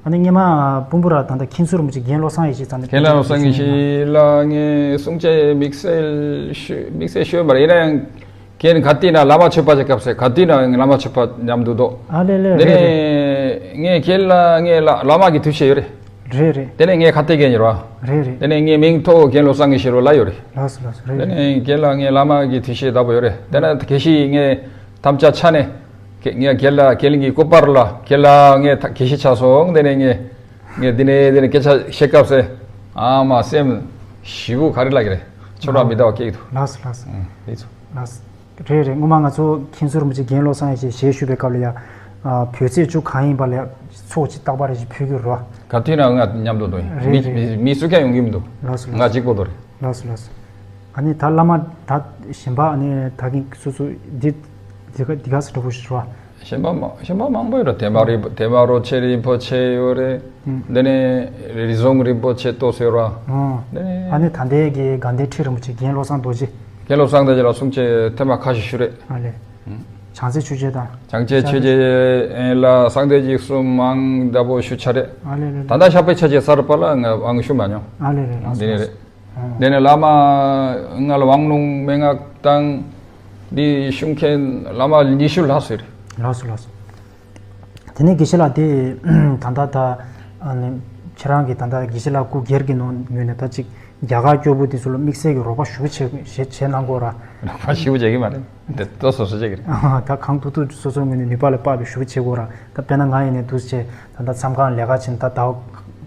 ཨ་ནི་སྔོན་མ་སྤུན་པོ་ར་ད་ལྟ་མཁན་ཟུར་རིན་པོ་ཆེ་རྒན་བློ་བཟང་ཡེ་ཤེས་ཙང་ནས། རྒན་བློ་བཟང་ཡེ་ཤེས་ལ་ངས་གསུང་ཆོས་དམིགས་བསལ་ཞུ་དམིགས་བསལ་ཞུས་མ་རེད། ཡིན་ན་ཡང་རྒན་ག་དུས་ན་བླ་མ་མཆོད་པ་བྱེད་སྐབས་སེ་ག་དུས་ན་བླ་མ་མཆོད་པ་མཉམ་དུ་འདུག་ཨ་ལེ་ལེ། དེ་རེད་རེད། ནས་ངས་རྒན་ལ་ངས་བླ་བླ་མ་གི་དུས་ཆེན་ཡོད་རེད། རེད་རེད། དེ་ནས་ངས་ཁ་གཏད་རྒན་ཡིན་ར། རེད་རེད། དེ་ནས་ངའི་མིང་ཐོ་རྒན་བློ་བཟང་ཡེ་ཤེས་རོ་ལ་ཡོད་རེད། ལགས་སོ་ལགས་སོ། རེད་དེ་རེད། ནས་རྒན་ལ་ངས་བླ་མ་གི་དུས་ཆེན་བདག་པོ་ཡོད་རེད། དེ་ན་དགེ་བཤེས་ངས་དམ་བཅའ་ཆ་ནས། ཁྱེད་ངས་ཁྱེད་ལ་ཁྱེད་ལ་གི་སྐུ་པར་ལ་ཁྱེད་ལ་ངས་ད་དགེ་བཤེས་ཆགས་སོང་། དེ་ནས་ངས་ངས་འདི་ནས་འདི་ནས་སྐད་ཆ་བཤད་སྐབས་སེ་ཨ་མ་སེམས་ཞེ་པོ་ག་རེ་ལབ་ཀྱི་རེད། ཆོ་ར་མི་ལྟ་བ་སྐྱེ་གི་འདུག་ལགས་སོ་ལགས་སོ། ཨང་། འདི་ཚོ། ལགས་སོ། རེད་རེད། སྔོན་མ་ང་ཚོ་མཁན་ཟུར་རིན་པོ་ཆེ་རྒན་བློ་བཟང་ཡེ་ཤེས་ཞལ་བཞུགས་པའི་སྐབས་ལ་ཡ། ཨ་བོད་ཚེས་བཅུ་གང་ཡིན་པ་ལ་ཡ་ཚོགས་ཅིག་རྟག་པར་རེ་ཞིག་ཕུལ་གྱི་རོ། ག་དུས་ན་ང་མཉམ་དུ་འདུག་ཡིན། རེད་མི་རེད། མི་མི་སུ་ཀྱང་ཡོང་གི་མི་འདུག་ལགས་སོ་ལགས་སོ། ང་གཅིག་པོ་འདུག་རེད། ལགས་སོ་ལགས་སོ། ཨ་ནི་ད་བླ་མ་ད་གཞན་པ་ཨ་ནི་ད་གིན་སོ་སོ་འདི་འདི་ག་འདི་ག་སེ་འགྲོ་དགོས་ཤེས་རོ། གཞན་པ་མ་གཞན་པ་མང་པོ་ཡོད་རེད། དེ་མ་རི་དེ་མ་རོ་ཆེ་རིན་པོ་ཆེ་ཡོད་རེད། ཨང་། དེ་ནས་རི་ཟོང་རིན་པོ་ཆེ་ཏོག་ཙམ་ཡོད་ར། ཨང་། དེ་ནས་ཨ་ནི་ད་ལྟའི་གི་དགའ་ལྡན་ཁྲི་རིན་པོ་ཆེ་རྒན་བློ་བཟང་རྡོ་རྗེ། རྒན་བློ་བཟང་རྡོ་རྗེ་ལ་གསུང་ཆོས་ཐེངས་མ་ཁ་ཤས་ཞུས་རེད། ཨ་ལས། ཨང་། བྱང་རྩེ་ཆོས་རྗེ་དང་། བྱང་རྩེ་ཆོས་རྗེ་ལ་གསང་བདེ་འཇིགས་གསུམ་མང་དག་པོ་ཞུ་ཆ་རེད། ཨ་ལས་ལས་ད་ལྟ་ལས། ཤག་པའི་ཆ་རྗེ་གསར་པ་ལ་ང་ཨང་ཞུ་མ་མྱོང་། ཨ་ལས་ལས་ལགས་སོ། འདི་ནས་ལགས་རེད། སོ། ཨང་། དེ་ནས་བླ་མ་ང་ལ་དབང་ལུང་མན་ངག་དང་འདི་ཞུ་མཁན་བླ་མ་ཉི་ཤུ་ལྷག་ཙམ་རེད། ལགས་སོ་ལགས་སོ། དེ་ནས་དགེ་བཤེས་ལགས་དེ་ད་ལྟ་ད་ཨ་ནི་ཁྱེད་རང་གི་ད་ལྟ་དགེ་བཤེས་ལགས་སྐུ་སྒེར་གྱི་ནང་ངོས་ནས་ད་ཅིག་རྒྱ་གར་སྐྱོ་པོ་དེ་ཚོ་ལ་དམིགས་བསལ་གྱི་རོགས་པ་ཞུ་བྱེད་བྱེད་བྱེད་གནང་དགོས་ར། རོགས་པ་ཞུ་བྱེད་ཀྱི་མ་རེད། དེ་ཏོག་སོ་སོ་བྱེད་ཀྱི་རེད། ད་གང་ཐུབ་ཐུབ་སོ་སོའི་ངོས་ནས་ནུས་པ་ལ་དཔག་པའི་ཞུ་བྱེད་དགོས་ར། ད་དཔེར་ན་ང་ཡིན་ནས་འདུག་བྱས་ད་ལྟ་མཚམས་ཁང་ལས་ཀ་བྱེད་ད་ཟླ་བ་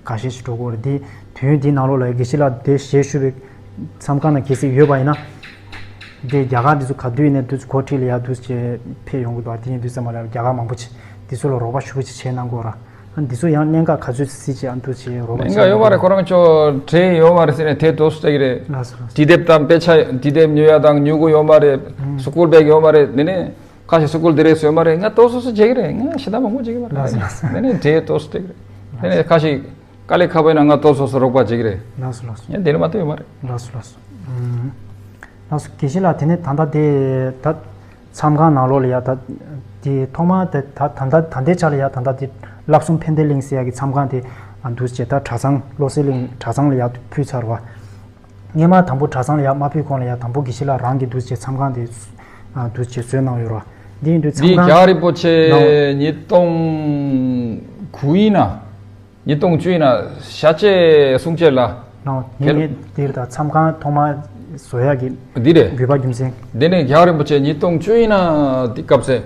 འགའ་ཤས་ཤིག་འགྲོ་དགོས་རེད། དེ་དུས་ཡུན་དེའི་ནང་ལོགས་ལ་དགེ་བཤེས་ལགས་དེ་ཞལ་བཞུགས་པའི་མཚམས་ཁང་ན་གལ་སྲིད་ཡོད་པ་ཡིན་ན། དེ་རྒྱ་གར་འདི་ཚོ་ག་དུས་ཡིན་ནས་འདུག་གོ་ཁྲིད་ལ་ཡ་འདུག་བྱས་ཕེབས་ཡོང་གི་འདུག་དེ་ཡིན་དུས་ཙམ་པ་ལ་རྒྱ་གར་མང་པོ་ཆེ་འདི་ཚོ་ལ་རོགས་པ་ཞུ་བ་ཅིག་བྱས་གནང་དགོས་ར། ཨ་འདི་ཚོ་ཡང་གནད་འགག་ག་ཚོད་སྲིད་ཅིག་ཨ་འདུག་བྱས་རོགས་པ་གནད་འགག་ཡོད་མ་རེད། ཁོ་རང་ཚོ་གྲས་ཡོད་མ་རེད་ཟེར་ནས་དེ་ཏོག་ཙམ་ལྟ་གི་རེད། ལགས་སོ་ལགས་སོ། ཏི་དེབ་དང་དཔེ་ཆ་ཏི་དེབ་ཉོ་ཡ་དང་ཉོ་དགོས་ཡོད་མ་རེད། ཨང་། སུ་ཀུལ་བེག་ཡོད་མ་རེད། དེ་ནས་ཁ་ཤས་སུ་ཀུལ་དེ་རེད་ཟེར་ཡོད་མ་རེད། ང་ཏོག་སོ་སོ་བྱེད་ཀྱི་རེད། ང་ཞེ་དྲག་མང་པོ་བྱེད་ཀྱི་མ་རེད། ལགས་སོ་ལགས་སོ། དེ་ནས་གྲས་ཏོག་ཙམ་ལྟ་གི་རེད། དེ་ནས་ཁ་ཤས་དཀའ་ལས་ཁག་པོ་ཡིན་ན་ང་ཏོག་སོ་སོ་རོགས་པ་བྱེད་ཀྱི་རེད། ལགས་སོ་ལགས་སོ། ཡང་དེ་ལས་མ་གཏོགས་ཡོད་མ་རེད། ལགས་སོ་ལགས་སོ། ཨང་། ལགས་སོ་དགེ་བཤེས་ལགས་དེ་ནས་ད་ལྟ་དེ་ད། མཚམས་ཁང་ནང་ལོགས་ལ་ཡ་ད། དེ་ཐོག་མ་དེ་ད་ད་ལྟ་ད་ལྟའི་ཆ་ལ་ཡ་ད་ལྟ་དེ་བསླབ་གསུམ་ཕན་བདེ་གླིང་ཟེར་ཡ་གི་མཚམས་ཁང་དེ་འདུག་བྱས་ད་གྲྭ་ཚང་བློ་གསལ་གླིང་གྲྭ་ཚང་ལ་ཡ་ཕུལ་ཚར་བ། སྔས་མ་དང་པོ་གྲྭ་ཚང་ལ་ཡ་མ་ཕུལ་གོང་ལ་ཡ་དང་པོ་དགེ་བཤེས་ལགས་རང་གིས་འདུག་བྱས་མཚམས་ཁང་དེ་འདུག་བྱས་བཟོས་གནང་ཡོད་ར། འདི་ཡིན་དུས་མཚམས་ཁང་། འདི་རྒྱལ་བ་རིན་པོ་ཆེ་ཉིས་སྟོང་དགུ་ཡིན་ན། ཉིས་སྟོང་བཅུ་ཡིན་ན་ཤཱཀྱའི་གསུང་ཆོས་ལ། ནའོ་ངས་ངས་འདིར་ད་མཚམས་ཁང་ཐོག་མ་བཟོ་ཡག་གི་འདི་རེད། དགོས་པ་རྒྱུ་མཚན། འདི་ནས་རྒྱལ་བ་རིན་པོ་ཆེ་ཉིས་སྟོང་བཅུ་ཡིན་ན་འདི་སྐབས་སེ།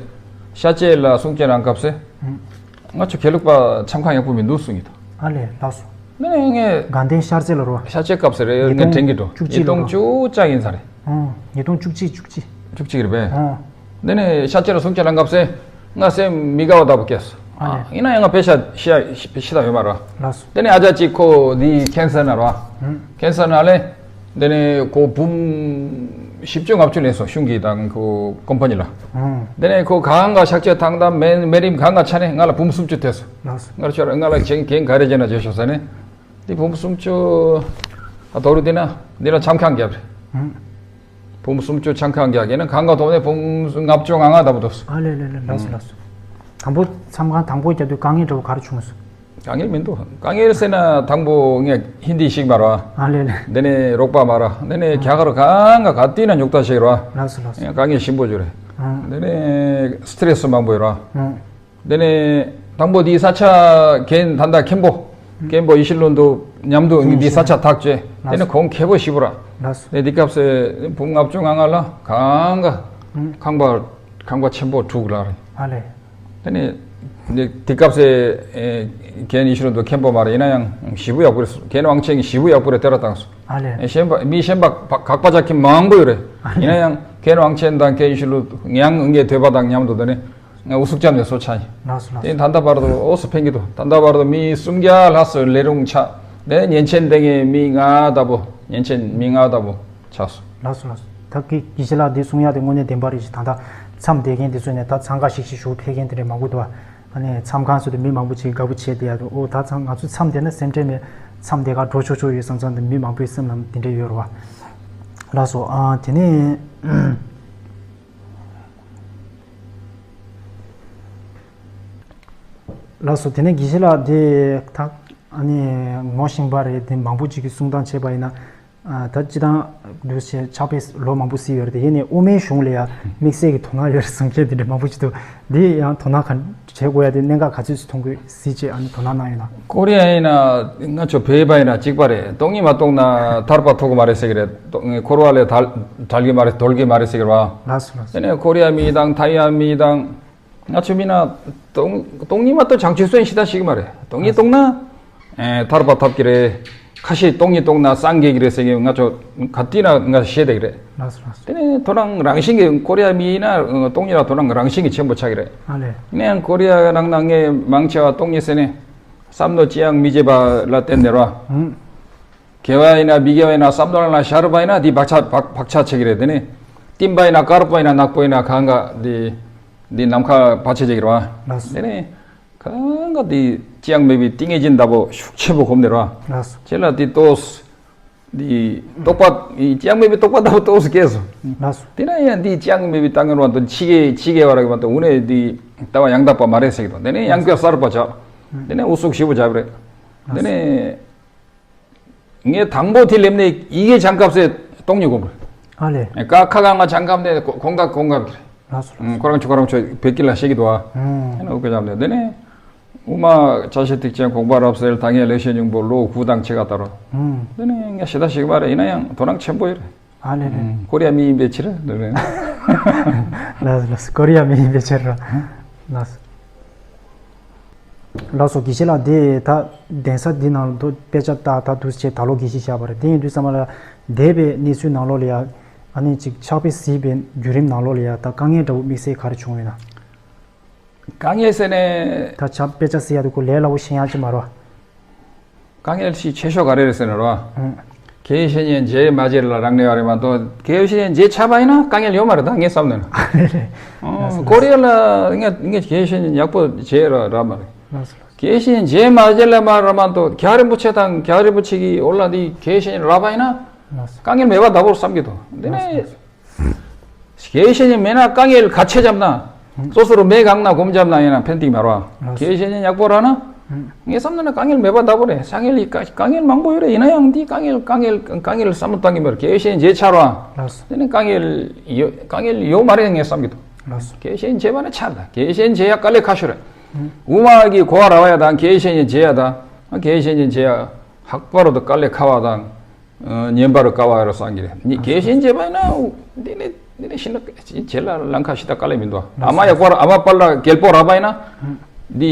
ཤཱཀྱའི་ལ་གསུང་ཆོས་རང་སྐབས་སེ། ཨང་། ང་ཚོ་དགེ་ལུགས་པ་མཚམས་ཁང་ཡག་པོ་མི་འདུག་གསུང་གི་འདུག་ཨ་ལས་ལགས་སོ། ནས་ངས། དགའ་ལྡན་ཤར་རྩེ་ལ་རོ། ཤཱཀྱའི་སྐབས་སེ་རེད། ངས་དྲན་གྱི་འགྲོ། ཉིས་སྟོང་བཅུ་གཅིག་ཉིས་སྟོང་བཅུ་གཅིག་ཡིན་ས་རེད། ཨང་། ཉིས་སྟོང་བཅུ་གཅིག་བཅུ་གཅིག་བཅུ་གཅིག་རེད་པས། ཨང་། འདི་ནས་ཤ་ཆེར་སུམ་ཆ་ལ་འགབ་སེ་ང་སེམས་མི་དགའ་བ་ལྟ་བུ་སྐྱེས་སོ། ཨ་ལས། ཡིན་ན་ཡང་ང་པེ་ཤ་ཤི་ཤི་ཤི་ད་ཡོད་མ་རེད། ལགས་སོ། དེ་ནས་ཨ་ཅག་ཅིག་ཁོ་འདི་ཁེན་སར་ན་རེད། ཧུམ། ཁེན་སར་ན་ལས། དེ་ནས་ཁོ་འབུམ་བཞི་བཅུ་ལྔ་བཅུ་ལེན་སོང་གཞུང་གི་དང་ཁོ་ཀོམ་པ་ནི་ལ། ཧུམ། དེ་ནས་ཁོ་གང་ག་ཤག་ཆེ་ཐང་དང་མེ་མེ་རིམ་གང་ག་ཆ་ནས་ང་ལ་འབུམ་སུམ་ཅུ་ཐེབས་སོང་། ལགས་སོ། ང་ལ་ཁྱོད་ང་ལ་ཁྱེད་ཁྱེད་ག་རེ་བྱས་ན་བྱེད་ཤོག་ཟེར་ནས། འདི་འབུམ་སུམ་ཅུ། ཨ་དོ་རུ་འདི་ན་འདི་ལ་འཆམ་ཁང་བརྒྱབ་རེད། ཧུམ། འབུམ་སུམ་ཅུ་འཆམ་ཁང་རྒྱག་གི་ན་གང་ག་ཐོབ་ནས་འབུམ་ལྔ་བཅུ་ང་ལྔ་ལྟ་བུ་འདུག་ཨ་ལས་ལས་ལས། ལགས་སོ་ལགས་སོ། དང་པོ་འཆམ་ཁང་དང་པོ་རྒྱབ་དུས་དཀའ་ངལ་འདྲ་བོ་ག་རེ་བྱུང་སོང་། དཀའ་ངལ་མི་འདུག་དཀའ་ངལ་ཟེར་ན་དང་པོ་ངས་ཧིན་དི་ཤེས་མ་རེད། ཨ་ལས་ལས། འདི་ནས་རོགས་པ་མ་རེད། འདི་ནས་རྒྱ་གར་གང་ག་ག་དུས་ན་ཉོག་ད་ཞིག་རེད། ལགས་སོ་ལགས་སོ། དཀའ་ངལ་ཞིམ་པོ་བྱུང་རེད། ཨ། འདི་ནས་སི་ཏྲེ་སི་མང་པོ་ཡོད་རེད། ཨ། དེ་ནས་དང་པོ་དེའི་ས་ཆ་མཁན་ད་ལྟ་མཁན་པོ། མཁན་པོ་ཡེ་ཤེས་ལྷུན་གྲུབ་མཉམ་དུ་ངས་དེའི་ས་ཆ་ཐག་བཅད། དེ་ནས་ཁོང་མཁས་པོ་ཞེ་པོ་ར། ལགས་སོ། དེ་དེ་སྐབས་སུ་འབུམ་ལྔ་བཅུ་ང་ལྔ་ལ་གང་ག་ཁང་པ་ཁང་པ་ཆེན་པོ་དྲུག་ལ་རེད། ཨ་ལས། དེ་ནས་དེ་དེ་སྐབས་སུ་མཁན་ཡེ་ཤེས་ལྷུན་གྲུབ་མཁན་པོ་མ་རེད། ཡིན་ན་ཡང་ཞེ་པོ་ཡག་པོ་རེད། མཁན་དབང་ཆེན་གྱིས་ཞེ་པོ་ཡག་པོ་རེད་དེ་ར་བཏང་སོང་། ཨ་ལས། གཞན་པ་མི་གཞན་པ་གག་པ་ཅག་གི་མང་པོ་ཡོད་རེད། ཡིན་ན་ཡང་མཁན་དབང་ཆེན་དང་མཁན་ཡེ་ཤེས་ལྷུན་གྲུབ་ཡང་ངའི་དོད་པ་དང་མཉམ་དུ་དེ་ནས། ཨུ་ཚུགས་བཅངས་ནས་སོ་ཆ་ཡིན། ལགས་སོ་ལགས་སོ། དེ་ད་ལྟ་བར་དུ་འོ་སུ་ཕན་གྱི་འདུག་ད་ལྟ་བར་དུ་མི་སུམ་བརྒྱ་ལྷག་ཙམ་ལས་རུང་ཆགས། དེ་ཉིན་ཆེན་དེ་ངས་མི་ལྔ་ལྟ་བུ་ཉིན་ཆེན་མི་ལྔ་ལྟ་བུ་ཆགས་སོང་། ལགས་སོ་ལགས་སོ། ད་གི་དགེ་བཤེས་ལགས་འདི་གསུང་ཡག་དེ་དངོས་གནས་བདེན་པ་རེད་ཤག་ད་ལྟ་མཚམས་བསྡད་མཁན་དེ་ཚོ་ནས་ད་འཚང་ཁ་ཤིག་ཤིག་ཞུགས་ཕེབས་མཁན་དེ་འདྲ་མང་པོ་འདུག་ཨ་ནི་མཚམས་ཁང་ཚོ་དེ་མི་མང་པོ་ཅིག་དགའ་པོ་བྱས་བསྡད་ཡག་འདུག་ཨོ་ད་ཚང་ང་ཚོ་མཚམས་བསྡད་ན་སེམས་ཁྲལ་མེད། མཚམས་བསྡད་ག་འགྲོ་ཆོག་ཆོག་ཡོད་བསམ་བསམ་དེ་མི་མང་པོའི་སེམས་ལ་དེ་འདྲ་ཡོད་རེད་བ། ལགས་སོ། ཨ་དེ་ནས། ལགས་སོ། དེ་ནས་དགེ་བཤེས་ལགས་དེ་ད་ཨ་ནི་ངོ་ཤེས་པ་རེད་དེ་མང་པོ་ཅིག་གིས་གསུང་སྟངས་བྱས་པ་ཡིན་ན། ཨ་ད་སྤྱི་བཏང་འདུག་བྱས་ཕྱག་དཔེ་ལོ་མང་པོ་གསོལ་ཡོད་རེད་དེ་ཡིན་ནའི་དབུ་མའི་གཞུང་ལ་ཡ་དམིགས་བསལ་གྱི་དོ་སྣང་ཡོད་རེད་གསུང་མཁན་དེ་འདྲ་མང་པོ་ཅིག་འདུག་འདི་ཡང་དོ་སྣང་ག་བྱེད་དགོས་ཡ་དེ་གནད་འགག་ག་ཚོད་ཅིག་མཐོང་དགོས་གཟིགས་བྱས་ཨ་ནི་དོ་སྣང་གནང་ཡོད་ན། ཀོ་རི་ཡ་ཡིན་ན་ང་ཚོ་བོད་པ་ཡིན་ན་གཅིག་པ་རེད། སྟོང་ཉིད་མ་རྟོགས་ན་ཐར་པ་ཐོབ་ཀྱི་མ་རེད་ཟེར་གྱི་རེད། འཁོར་བ་ལས་ཐར་ཐར་གྱི་མ་རེད་གྲོལ་གྱི་མ་རེད་ཟེར་གྱི་རེད་བ། ལགས་སོ་ལགས་སོ། དེ་ནས་ཀོ་རི་ཡ་མི་དང་ཐའི་ཝན་མི་དང་། ང་ཚོ་མིན་ན་སྟོང་སྟོང་ཉིད་མ་གཏོགས་བྱང་ཆུབ་སེམས་ཤེས་ད་ཤེས་ཀྱི་མ་རེད། སྟོང་ཉིད་རྟོགས་ན་ཨེ་ཐར་པ་ཐོབ་ཀྱི་རེད། ཁ་ཤས་སྟོང་ཉིད་རྟོགས་ན་སངས་རྒྱས་ཀྱི་རེད་ཟེར་གྱི་ང་ཚོ་ག་དུས་ན་ང་ཤེས་བསྡད་ཀྱི་རེད། ལགས་སོ་ལགས་སོ། དེ་ནས་ཁོ་རང་རང་བཞིན་གྱིས་ཀོ་རི་ཡ་མི་ཡིན་ན་སྟོང་ཉིད་ལ་ཁོ་རང་རང་བཞིན་གྱིས་ཆེན་པོ་ཆགས་ཀྱི་རེད། ཨ་ལས། ཡིན་ན་ཡང་ཀོ་རི་ཡ་ནང་ན་ངས་མང་ཆེ་བ་སྟོང་ཉིད་ཟེར་ནས་བསམ་བློ་ཅི་ཡང་མི་བྱེད་པ་ལ་བརྟེན་ནས་རོ། ཧུམ། དགེ་བ་ཡིན་ན་མི་དགེ་བ་ཡིན་ན་བསམ་བློ་ལ་ཤར་བ་ཡིན་ན་དེ་བག་ཆགས་བག་བག་ཆགས་ཆེ་གི་རེད། དེ་ནས་བསྟན་པ་ཡིན་ན་དཀར་པོ་ཡིན་ན་ནག་པོ་ཡིན་ན་གང་ག་དེ་དེ་ནམ་མཁའ་བག་ཆགས་ཆེ་གི་རེད་བ། ལགས་སོ། དེ་ནས་གང་ག་དེ་ཅི་ཡང་མེད་པའི་ཏིང་ངེ་འཛིན་ལྟ་བུ་ཤུགས་ཆེན་པོ་སྒོམ་ནས་རེད་བ། ལགས་སོ། ཁྱེད་ལ་དེ་ཏོག་དེ་རྟོགས་པ་ཅི་ཡང་མེད་པའི་རྟོགས་པ་ལྟ་བུ་ཏོག་སྐྱེས་སོང་། ལགས་སོ། དེ་ན་ཡང་དེ་ཅི་ཡང་མེད་པའི་ལྟ་ངན་བ་དང་ཕྱི་གེ་ཕྱི་གེ་བ་ར་གི་བ་དང་འུ་ནས་དེ་ལྟ་བ་ཡང་དག་པ་མ་རེད་ཟེར་གི་དང་དེ་ནས་ཡང་བསྐྱར་གསར་པ་ཆགས། དེ་ནས་ཨུ་ཚུགས་ཞེ་པོ་བྱ་བ་རེད། དེ་ནས། ངས་དང་པོ་དེ་སླེབས་ནས་ཡི་གེ་སྦྱང་སྐབས་སུ་སྟོང་ཉིད་སྒོམ་རེད། ཨ་ལས། ཀ་ཁ་ག་ང་སྦྱང་སྐབས་ནས་གོ་གོང་ཀ་གོང་ཀ་རེད། ལགས་སོ་ལགས་སོ། ཁོ་རང་ཚོ་ཁོ་རང་ཚོ་བོད་སྐད་ལ་བཤད་ཀྱི་འདུག་ཨ། ཨུམ། ཨ་ནི་འུ་ཀ་སྦྱངས་ནས་དེ་ནས་དབུ་མ་ཕྱག་བཞེས་ཐེག་ཆེན་དགོངས་པ་རབ་གསལ་ད་ངས་ལེགས་བཤད་སྙིང་པོ་ལོ་དགུ་དང་ཕྱེད་ཀ་ལྟར། ཨུམ། དེ་ནས་ངས་ཞེ་དྲག་ཤེས་ཀྱི་མ་རེད། ཡིན་ན་ཡང་དོ་སྣང་ཆེན་པོ་ཡོད་རེད། ཨ་ལས་ལས། ཀོ་རི་ཡ་མི་ཡིན་པའི་ཕྱིར་འདི་རེད། ལགས་ལགས། ཀོ་རི་ཡ་མི་ཡིན་པའི་ཕྱིར་རོ། ལགས། ལགས་སོ། དགེ་བཤེས་ལགས་འདི་ད་གདན་ས་འདི་ནང་ལ་དཔེ་ཆ་ད་ད་འདུག་བྱས་ད་ལོ་དགེ་བཤེས་བཞག་པ་རེད། དེ་ཡིན་དུས་ཙམ་པ་ལ་འདས་པའི་གནས་ཚུལ་ནང་ལོགས་ལ་ཡ་ཨ་ནི་ཅིག་ཕྱག་དཔེ་གཟིགས་པའི་བརྒྱུད་རིམ་ནང་ལོགས་ལ་ཡ་ད་དཀའ་ངལ་འདྲ་བོ་དམིགས་བསལ་ག་རེ་བྱུང་ཡོད་ན། དཀའ་ངལ་ཟེར་ནས། ད་ཆ་དཔེ་ཆ་གཟིགས་ཡ་དེ་ཁོ་ལས་སླ་བོ་ཤེས་ཡ་ཅིག་མ་རེད། དཀའ་ངལ་ཞིག་ཆེ་ཤོས་ག་རེ་རེད་ཟེར་ན་རོ། ཨང་། དགེ་བཤེས་གཉེན་མཇལ་མ་མཇལ་ལ་རག་ལས་པ་རེད་མ་གཏོགས་དགེ་བཤེས་གཉེན་མཇལ་ཆགས་པ་ཡིན་ན་དཀའ་ངལ་ཡོད་མ་རེད་ད་ངས་བསམ་ནས་ན། ཨང་། ལགས་སོ། ཀོ་རི་ཡ་ལ་ངས་ངས་དགེ་བཤེས་གཉེན་ཡག་པོ་མཇལ་ར་རག་མ་རེད། ལགས་སོ། དགེ་བཤེས་གཉེན་མཇལ་མ་མཇལ་ལ་མ་རག་མ་གཏོགས་རྒྱལ་བ་རིན་པོ་ཆེ་དང་རྒྱལ་བ་རིན་པོ་ཆེ་གི་འོག་ལ་འདི་དགེ་བཤེས་གཉེན་རག་པ་ཡིན་ན། ལགས་སོ། དཀའ་ངལ་མེད་པ་ད་བོར་བསམ་གྱི་འདུག་འདི་ནས། ལགས་སོ། དགེ་བཤེས་གཉེན་མེད་ན་དཀའ་ངལ་ག་ཆེ་འཇམ་ན། སོ་སོར་མེད་གང་ན་སྒོམ་འཇམ་ན་ཡིན་ན་ཕན་ཐིག་མ་རོ། ལགས་སོ། དགེ་བཤེས་གཉེན་ཡག་པོ་ར་ན། ངས་བསམ་ན་དཀའ་ངལ་མེད་པ་ལྟ་བུ་རེད། དཀའ་ངལ་དཀའ་དཀའ་ངལ་མང་པོ་ཡོད་རེད། ཡིན་ན་ཡང་འདི་དཀའ་ངལ་དཀའ་ངལ་དཀའ་ངལ་བསམ་བློ་བཏང་གི་མེད་རེད། དགེ་བཤེས་གཉེན་མཇལ་ཆགས་རོ། ལགས་སོ། དེ་ནི་དཀའ་ངལ་ཡོད་དཀའ་ངལ་ཡོད་མ་རེད་ངས་བསམ་གི་འདུག་ལགས་སོ། དགེ་བཤེས་གཉེན་མཇལ་བ་ནི་ཆགས་ད་དགེ་བཤེས་གཉེན་མཇལ་ཡ་དཀའ་ལས་ཁག་ཤོས་རེད། དབུ་མ་གི་གོ་བ་རག་ཡ་དང་དགེ་བཤེས་གཉེན་མཇལ་ཡ་དང་དགེ་བཤེས་གཉེན་མཇལ་ཡ་ལྷག་པར་དུ་དཀའ་ལས་ཁག་པ་དང་། ཉན་པར་དཀའ་བ་རེད་བསམ་གྱི་རེད། ནི་དགེ་བཤེས་མཇལ་བ་ཡིན་ན་འདི་ནི་འདི་ནི་ཤིན་ཏུ་བྱེད་ལ་ལང་ཁ་ཤི་ད་དཀའ་ལས་མི་འདུག་ཨ་མ་ཡག་པོ་ཨ་མ་དཔལ་ལ་རྒྱལ་པོ་རག་པ་ཡིན་ན་འདི་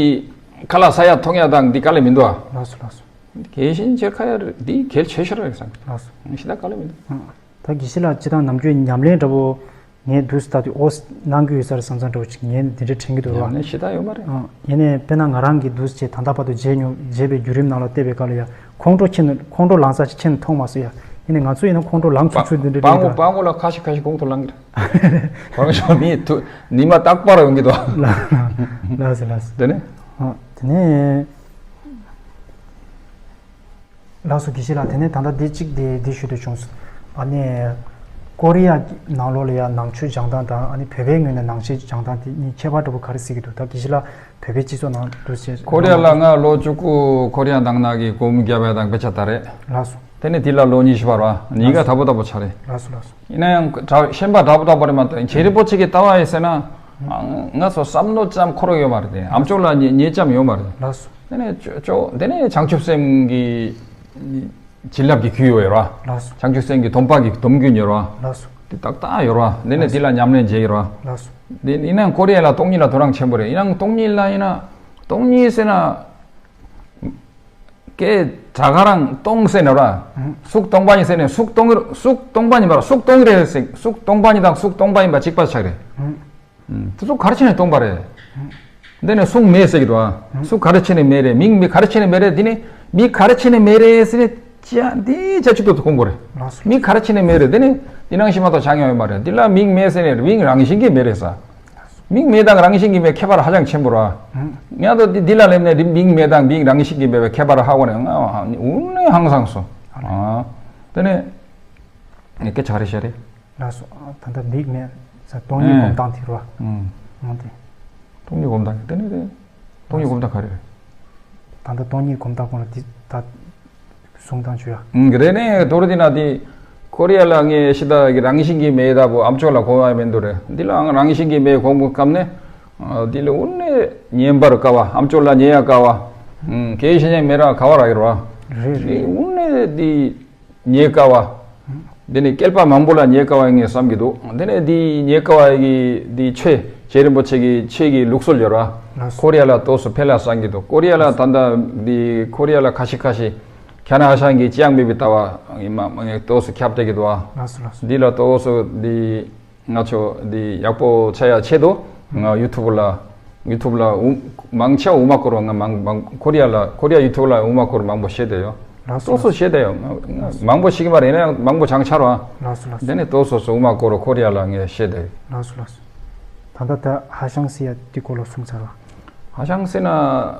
ཁ་ལག་ཟ་ཡ་འཐུང་ཡ་དང་འདི་དཀའ་ལས་མི་འདུག་ཨ། ལགས་སོ་ལགས་སོ། དགེ་བཤེས་མཇལ་ཁ་ཡ་འདི་གལ་ཆེ་ཤོས་རེད་བསམ་གྱི་རེད། ཤི་ད་དཀའ་ལས་མི་འདུག་ད་དགེ་བཤེས་ལགས་སྤྱི་བཏང་ནམ་རྒྱུན་ཉམས་ལེན་འདྲ་བོ། ངས་འདུག་སེ་ལྟ་དུས་ཨོ་གནང་གི་ཡོད་ས་རེད་བསམ་བསམ་འདྲ་བོ་ཅིག་ངས་འདི་འདྲའི་དྲན་གྱི་འདུག་ར། ཡང་ནས་ཞེ་དྲག་ཡོད་མ་རེད། ཨང་། ཡིན་ནའི་དཔེར་ན་ང་རང་གིས་འདུག་སེ་ད་ལྟ་བར་དུ་བརྗེད་མྱོང་བརྗེད་པའི་བརྒྱུད་རིམ་ནང་ལ་བལྟས་པའི་སྐབས་ལ་ཡ་ཁོང་ཁྲོ་ཁྱེད་ཁོང་ཁྲོ་ལངས་ས་ཅིག་ཁྱེད་མཐོང་མ་སོང་ཡ། ཡིན་ནའི་ང་ཚོ་ཡིན་ན་ཁོང་ཁྲོ་ལངས་ཚུགས་ཚུགས་འདི་འདྲ་སྤང་རེད་གོ་ད། སྤང་གོ་ལ་ཁ་ཤས་ཁ་ཤས་ཁོང་ཁྲོ་ལངས་གི་རེད། གོང་ཞོ་མི་དུ་ཉི་མ་རྟག་པར་ཡོང་གི་འདུག་ལགས་སོ་ལགས་སོ། དེ་ནས། ཨ། དེ་ནས། ལགས་སོ་དགེ་བཤེས་ལགས། དེ་ནས་ད་ལྟ་འདི་གཅིག་དེ་འདི་ཞུ་འདོད་བྱུང་སོང་། ཨ་ནི། ཀོ་རི་ཡ་ནང་ལོགས་ལ་ཡ་ནང་ཆོས་སྦྱང་སྟངས་དང་ཨ་ནི་བོད་པའི་ངོས་ནས་ནང་ཆོས་སྦྱང་སྟངས་དེ་གཉིས་ཁྱད་པར་འདྲ་པོ་ག་རེ་གཟིགས་ཀྱི་འདུག་ད་དགེ་བཤེས་ལགས་བོད་པའི་སྤྱི་ཚོགས་ནང་དུ་བྱས། ཀོ་རི་ཡ་ལ་ང་ལོ་བཅུ་དགུ་ཀོ་རི་ཡ་ནང་ན་གི་སྒོར་མོ་བརྒྱབ་ཡ་དང་དཔེ་ཆ་ལྟ་རེད། ལགས་སོ། དེ་ནས་དེ་ལ་ལོ་ཉི་ཤུ་བར་བ་ཉིས་ཀ་དྲག་པོ་དྲག་པོ་ཆགས་རེད། ལགས་སོ་ལགས་སོ། ཡིན་ན་ཡང་གྲ་ཤན་པ་དྲག་པོ་དྲག་པོ་རེད་མ་གཏོགས་རྗེ་རིན་པོ་ཆེ་གི་ལྟ་བ་ཡིན་ཟེར་ན། ང་ཚོ་བསམ་བློ་ཙམ་འཁོར་ཡོད་མ་རེད་དེ། ཨམ་ཅོག་ལ་ཉེ་ཉེ་ཙམ་ཡོད་མ་རེད། ལགས་སོ། དེ་ནས་ཅོ་ཅོ་དེ་ནས་བྱང་ཆུབ་སེམས་ཀྱི་བྱིན་རླབས་ཀྱི་རྒྱུ་ཡོད་ར། ལགས་སོ། བྱང་ཆུབ་སེམས་ཀྱི་སྡོམ་པ་གི་སྡོམ་རྒྱུ་ཡོད་ར། ལགས་སོ། དེ་ཏག་ཏག་ཡོད་ར། དེ་ནས་དེ་ལ་ཉམས་ལེན་བྱེད་ཀྱི་ར། ལགས་སོ། དེ་ཡིན་ན་ཀོ་རི་ཡ་ལ་སྟོང་ཉིད་ལ་དོ་སྣང་ཆེན་པོ་རེད། ཡིན་ནའང་སྟོང་ཉིད་ལ་ཡིན་ན། སྟོང་ཉིད་ཟེར་ན། སྐད་གྲགས་ཁ་རང་སྟོང་ཟེར་ནས་ར། ཨང་། གཟུགས་སྟོང་པ་ཡིན་ཟེར་ནས་གཟུགས་སྟོང་གཟུགས་སྟོང་པ་ཡིན་པ་ར་གཟུགས་སྟོང་རེད་ཟེར། གཟུགས་སྟོང་པ་ཡིན་དང་གཟུགས་སྟོང་པ་ཡིན་པ་གཅིག་པ་ཆགས་རེད། ཨང་། ཨང་། དེ་ཚོ་ག་རེ་བྱས་ནས་སྟོང་པ་རེད། ཨང་། འདི་ནས་གཟུགས་མེད་ཟེར་གྱི་འདུག་ཨ། ཨང་། གཟུགས་ག་རེ་བྱས་ནས་མེད་རེད། མིང་མི་ག་རེ་བྱས་ནས་མེད་རེད། འདི་ནས་མི་ག་རེ་བྱས་ནས་མེད་རེད་ཟེར་ནས་ཅི་འདི་ཅ་ཅི་ཏོག་ཏོ་ཁོང་གོ་རེད། ལགས་སོ། མི་ག་རེ་བྱས་ནས་མེད་རེད། འདི་ནས་འདི་ནང་བཞིན་མ་གཏོགས་ཆགས་མྱོང་ཡོད་མ་རེད། འདི་ལ་མིང་མེད་ཟེར་ནས་མིང་རང་བཞིན་གྱིས་མེད་རེད་ས། མིང་མེད་དང་རང་བཞིན་གྱིས་མེད་ཁྱད་པར་ཧ་ཅང་ཆེན་པོ་ར། ཨང་། ང་ཚོ་འདི་འདི་ལ་སླེབས་ནས་འདི་མིང་མེད་དང་མིང་རང་བཞིན་གྱིས་མེད་པའི་ཁྱད་པར་ཧ་གོ་ནས་ང་དངོས་གནས་ཧང་སངས་སོང་། ཨ་ནི། ཨ། དེ་ནས་ངས་སྐད་ཆ་རེ་བཤད་རེད། ལགས་སོ། ད་ལྟ་མིག་མེད་ས་སྟོང་ཉིད་ཨེ། སྒོམ་སྟངས་དེ་ར། ཨང་། ཨང་། དེ། སྟོང་ཉིད་སྒོམ་སྟངས་དེ་ནི་རེད། སྟོང་ཉིད་སྒོམ་སྟངས་ག་རེ་རེད། ད་ལྟ་སྟོང་ཉིད་སྒོམ་སྟངས་སྐོར་ལ་འདི་ད། གསུང་སྟངས་བྱོས་ཡ། ཨང་། རེད་ནས་དོར་དེ་ན་དེ། ཀོ་རི་ཡ་ལ་ངས་ཤི་ད་གི་རང་བཞིན་གྱིས་མེད་ད་པོ་ཨམ་ཅོག་ལ་གོ་བ་མེད་འདུག་རེད། འདི་ལའང་རང་བཞིན་གྱིས་མེད་གོང་བུ་སྐམ་ནས། ཨ། འདི་ལ་དངོས་གནས་ཉན་པར་དཀའ་བ། ཨམ་ཅོག་ལ་ཉན་ཡ་དཀའ་བ། ཨང་། གལ་ཤེས་ཉན་མེད་ར་ག་བ་ར་ཡོད་ར། རེད་རེད། དངོས་གནས་འདི་ཉན་དཀའ་བ། འདི་ནི་བསྐལ་པ་མང་པོ་ལ་ཉན་དཀའ་བ་ངས་བསམ་གྱི་འདུག་འདི་ནས་འདི་ཉན་དཀའ་བ་གི་འདི་ཆོས་རྗེ་རིན་པོ་ཆེ་གི་ཆོས་ཀྱི་ལུགས་སྲོལ་ཡོད་ར། ལགས་སོ། ཀོ་རི་ཡ་ལ་ཏོག་སུ་ཕན་ལ་བསམ་གྱི་འདུག་ཀོ་རི་ཡ་ལ་ད་ལྟ་འདི་ཀོ་རི་ཡ་ལ་ཁ་ཤས་ཁ་ཤས་ཁྱ་ན་ཧ་ཤང་གི་ཅང་མེད་པའི་ལྟ་བ་ཡིན་མ་ཏོག་སུ་ཁྱབ་བསྡད་ཀྱི་འདུག་ཨ། ལགས་སོ་ལགས་སོ། འདི་ལ་ཏོག་སུ་འདི། ང་ཚོ་འདི་ཡག་པོ་ཆགས་ཡ་ཆེད་དུ་ང་ཡུ་ཐུབ་ལ་ཡུ་ཐུབ་ལ་དབུ་མང་ཆེ་བ་དབུ་མ་སྐོར་བ་ང་མང་མང་ཀོ་རི་ཡ་ལ་ཀོ་རི་ཡ་ཡུ་ཐུབ་ལ་དབུ་མ་སྐོར་མང་པོ་བཤད་བསྡད་ཡོད། ལགས་སོ། སོ་སོ་བཤད་བསྡད་ཡོད། ང་ང་མང་པོ་ཤེས་ཀྱི་མ་རེད་ན་མང་པོ་བྱང་ཆར་བ། ལགས་སོ་ལགས་སོ། དེ་ནས་ཏོག་སོ་སོ་དབུ་མ་སྐོར་ཀོ་རི་ཡ་ལ་ངས་བཤད་བསྡད་ཡོད། ལགས་སོ་ལགས་སོ། ད་ལྟ་ད་ཧ་ཤང་ཟེར་ཡ་དེ་སྐོར་ལ་གསུངས་ཚར་བ། ཧ་ཤང་ཟེར་ན་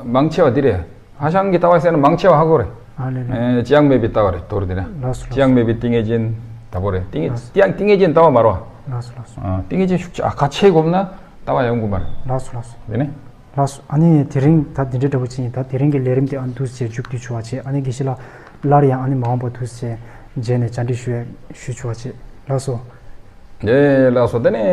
མང་ཆེ་བ་འདི་རེད། ཧ་ཤང་གི་ལྟ་བ་ཟེར་ན་མང་ཆེ་བ་ཧ་གོ་རེད། ཨ་ལེ་ལེ། ཨེ། ཅང་མེད་པའི་ལྟ་བ་རེད་དོར་འདི་ན། ལགས་སོ་ལགས་སོ། ཅང་མེད་པའི་ཏིང་ངེ་འཛིན་ལྟ་བུ་རེད། ཏིང་ལགས་སོ། ཏིང་ཏིང་ངེ་འཛིན་ལྟ་བ་མ་རོ། ལགས་སོ་ལགས་སོ། ཨ། ཏིང་ངེ་འཛིན་ཤུགས་ཆེ་ཨ་ཁ་ཆེ་སྒོམ་ན་ལྟ་བ་ཡོང་གི་མ་རེད། ལགས་སོ་ལགས་སོ། དེ་ནི། ལགས་སོ། ཨ་ནི་དེ་རིང་ད་འདི་འདྲའི་འདྲ་པོ་ཅིག་ཡིན། ད་དེ་རིང་གི་ལས་རིམ་དེ་ཨ་འདུག་ཟེར་མཇུག་བསྡུ་ཆོག་པ་བྱེད། ཨ་ནི་དགེ་བཤེས་ལགས་སླར་ཡང་ཨ་ནི་མ་འོངས་པ་འདུག་ཟེར་མཇལ་ནས་བཅར་འདྲི་ཞུ་ཞུ་ཆོག་པ་བྱེད། ལགས་སོ། ཡེ་ལགས་སོ། དེ་ནི།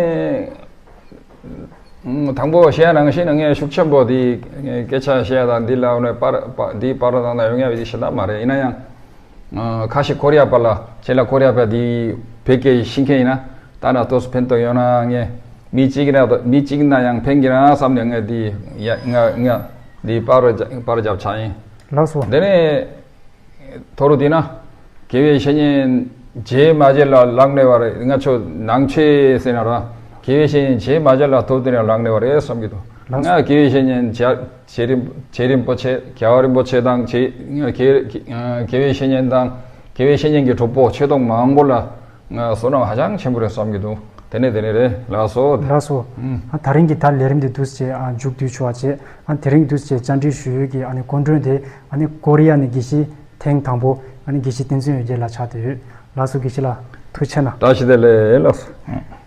དང་པོ་བཤད་ཡ་ནང་བཞིན་ངས་ཤུགས་ཆེན་པོ་འདི་སྐད་ཆ་བཤད་ཡ་དང་འདི་ལ་འོ་ནས་པར་པ་འདི་པར་དང་ན་ཡོང་ཡ་བའི་ཞེ་དྲག་མ་རེད། ཡིན་ན་ཡང་ཁ་ཤས་ཀོ་རི་ཡ་པ་ལ་ཁྱེད་ལ་ཀོ་རི་ཡ་པ་འདི་བོད་སྐད་ཤེས་མཁན་ཡིན་ན་ད་ན་ཏོག་ཙམ་ཕན་ཐོགས་ཡོང་ན་ངས་མི་གཅིག་ན་མི་གཅིག་ན་ཡང་ཕན་གྱི་རེད་བསམ་ནས་ངས་འདི་ཡ་ང་ང་འདི་པར་པར་རྒྱབ་ཆགས་ཡིན། ལགས་སོ། འདི་ནས། ཐོ་རུ་དེ་ན། དགེ་བའི་བཤེས་གཉེན་རྗེས་མ་རྗེས་ལ་ལངས་ནས་བ་རེད། ང་ཚོ་ནང་ཆོས་ཟེར་ན་ར། དགེ་བའི་བཤེས་གཉེན་རྗེས་མ་རྗེས་ལ་ཐོབ་དེ་ན་ལངས་ནས་བ་རེད་བསམ་གྱི་འདུག་ལགས་སོ། ང་དགེ་བའི་བཤེས་གཉེན་རྗེ་རྗེ་རིན་རྗེ་རིན་པོ་ཆེ་རྒྱལ་བ་རིན་པོ་ཆེ་དང་རྗེ་དགེ་དགེ་བའི་བཤེས་གཉེན་དང་དགེ་བའི་བཤེས་གཉེན་གྱི་གྲོགས་པོ་ཆོས་དུང་མང་པོ་ལ་ང་བསོད་ནམས་ཧ་ཅང་ཆེན་པོ་རེད་བསམ་གྱི་འདུག་དེ་ནས་དེ་ནས་རེད་ལགས་སོ། ལགས་སོ། ཨུམ། ཨ་ད་རིང་གི་ད་ལས་རིམ་འདི་འདུག་སེ་ཨ་མཇུག་བསྡུ་ཆོག་པ་བྱེད། ཨ་དེ་རིང་འདུག་སེ་བཅར་འདྲི་ཞུ་ཡུལ་གྱི་ཨ་ནི་སྐུ་མགྲོན་དེ་ཨ་ནི་ཀོ་རི་ཡ་ནས་དགེ་བཤེས་ཐེངས་དང་པོ་ཨ་ནི་དགེ་བཤེས་བསྟན་འཛིན་འོད་རྒྱལ་ལགས་ཆགས་བསྡད་ཡོད། ལགས་སོ་དགེ་བཤེས་ལགས་ཐུགས་རྗེ་གནང་། བཀྲ་ཤིས་བདེ་ལེགས་ལགས་སོ། ཨུམ།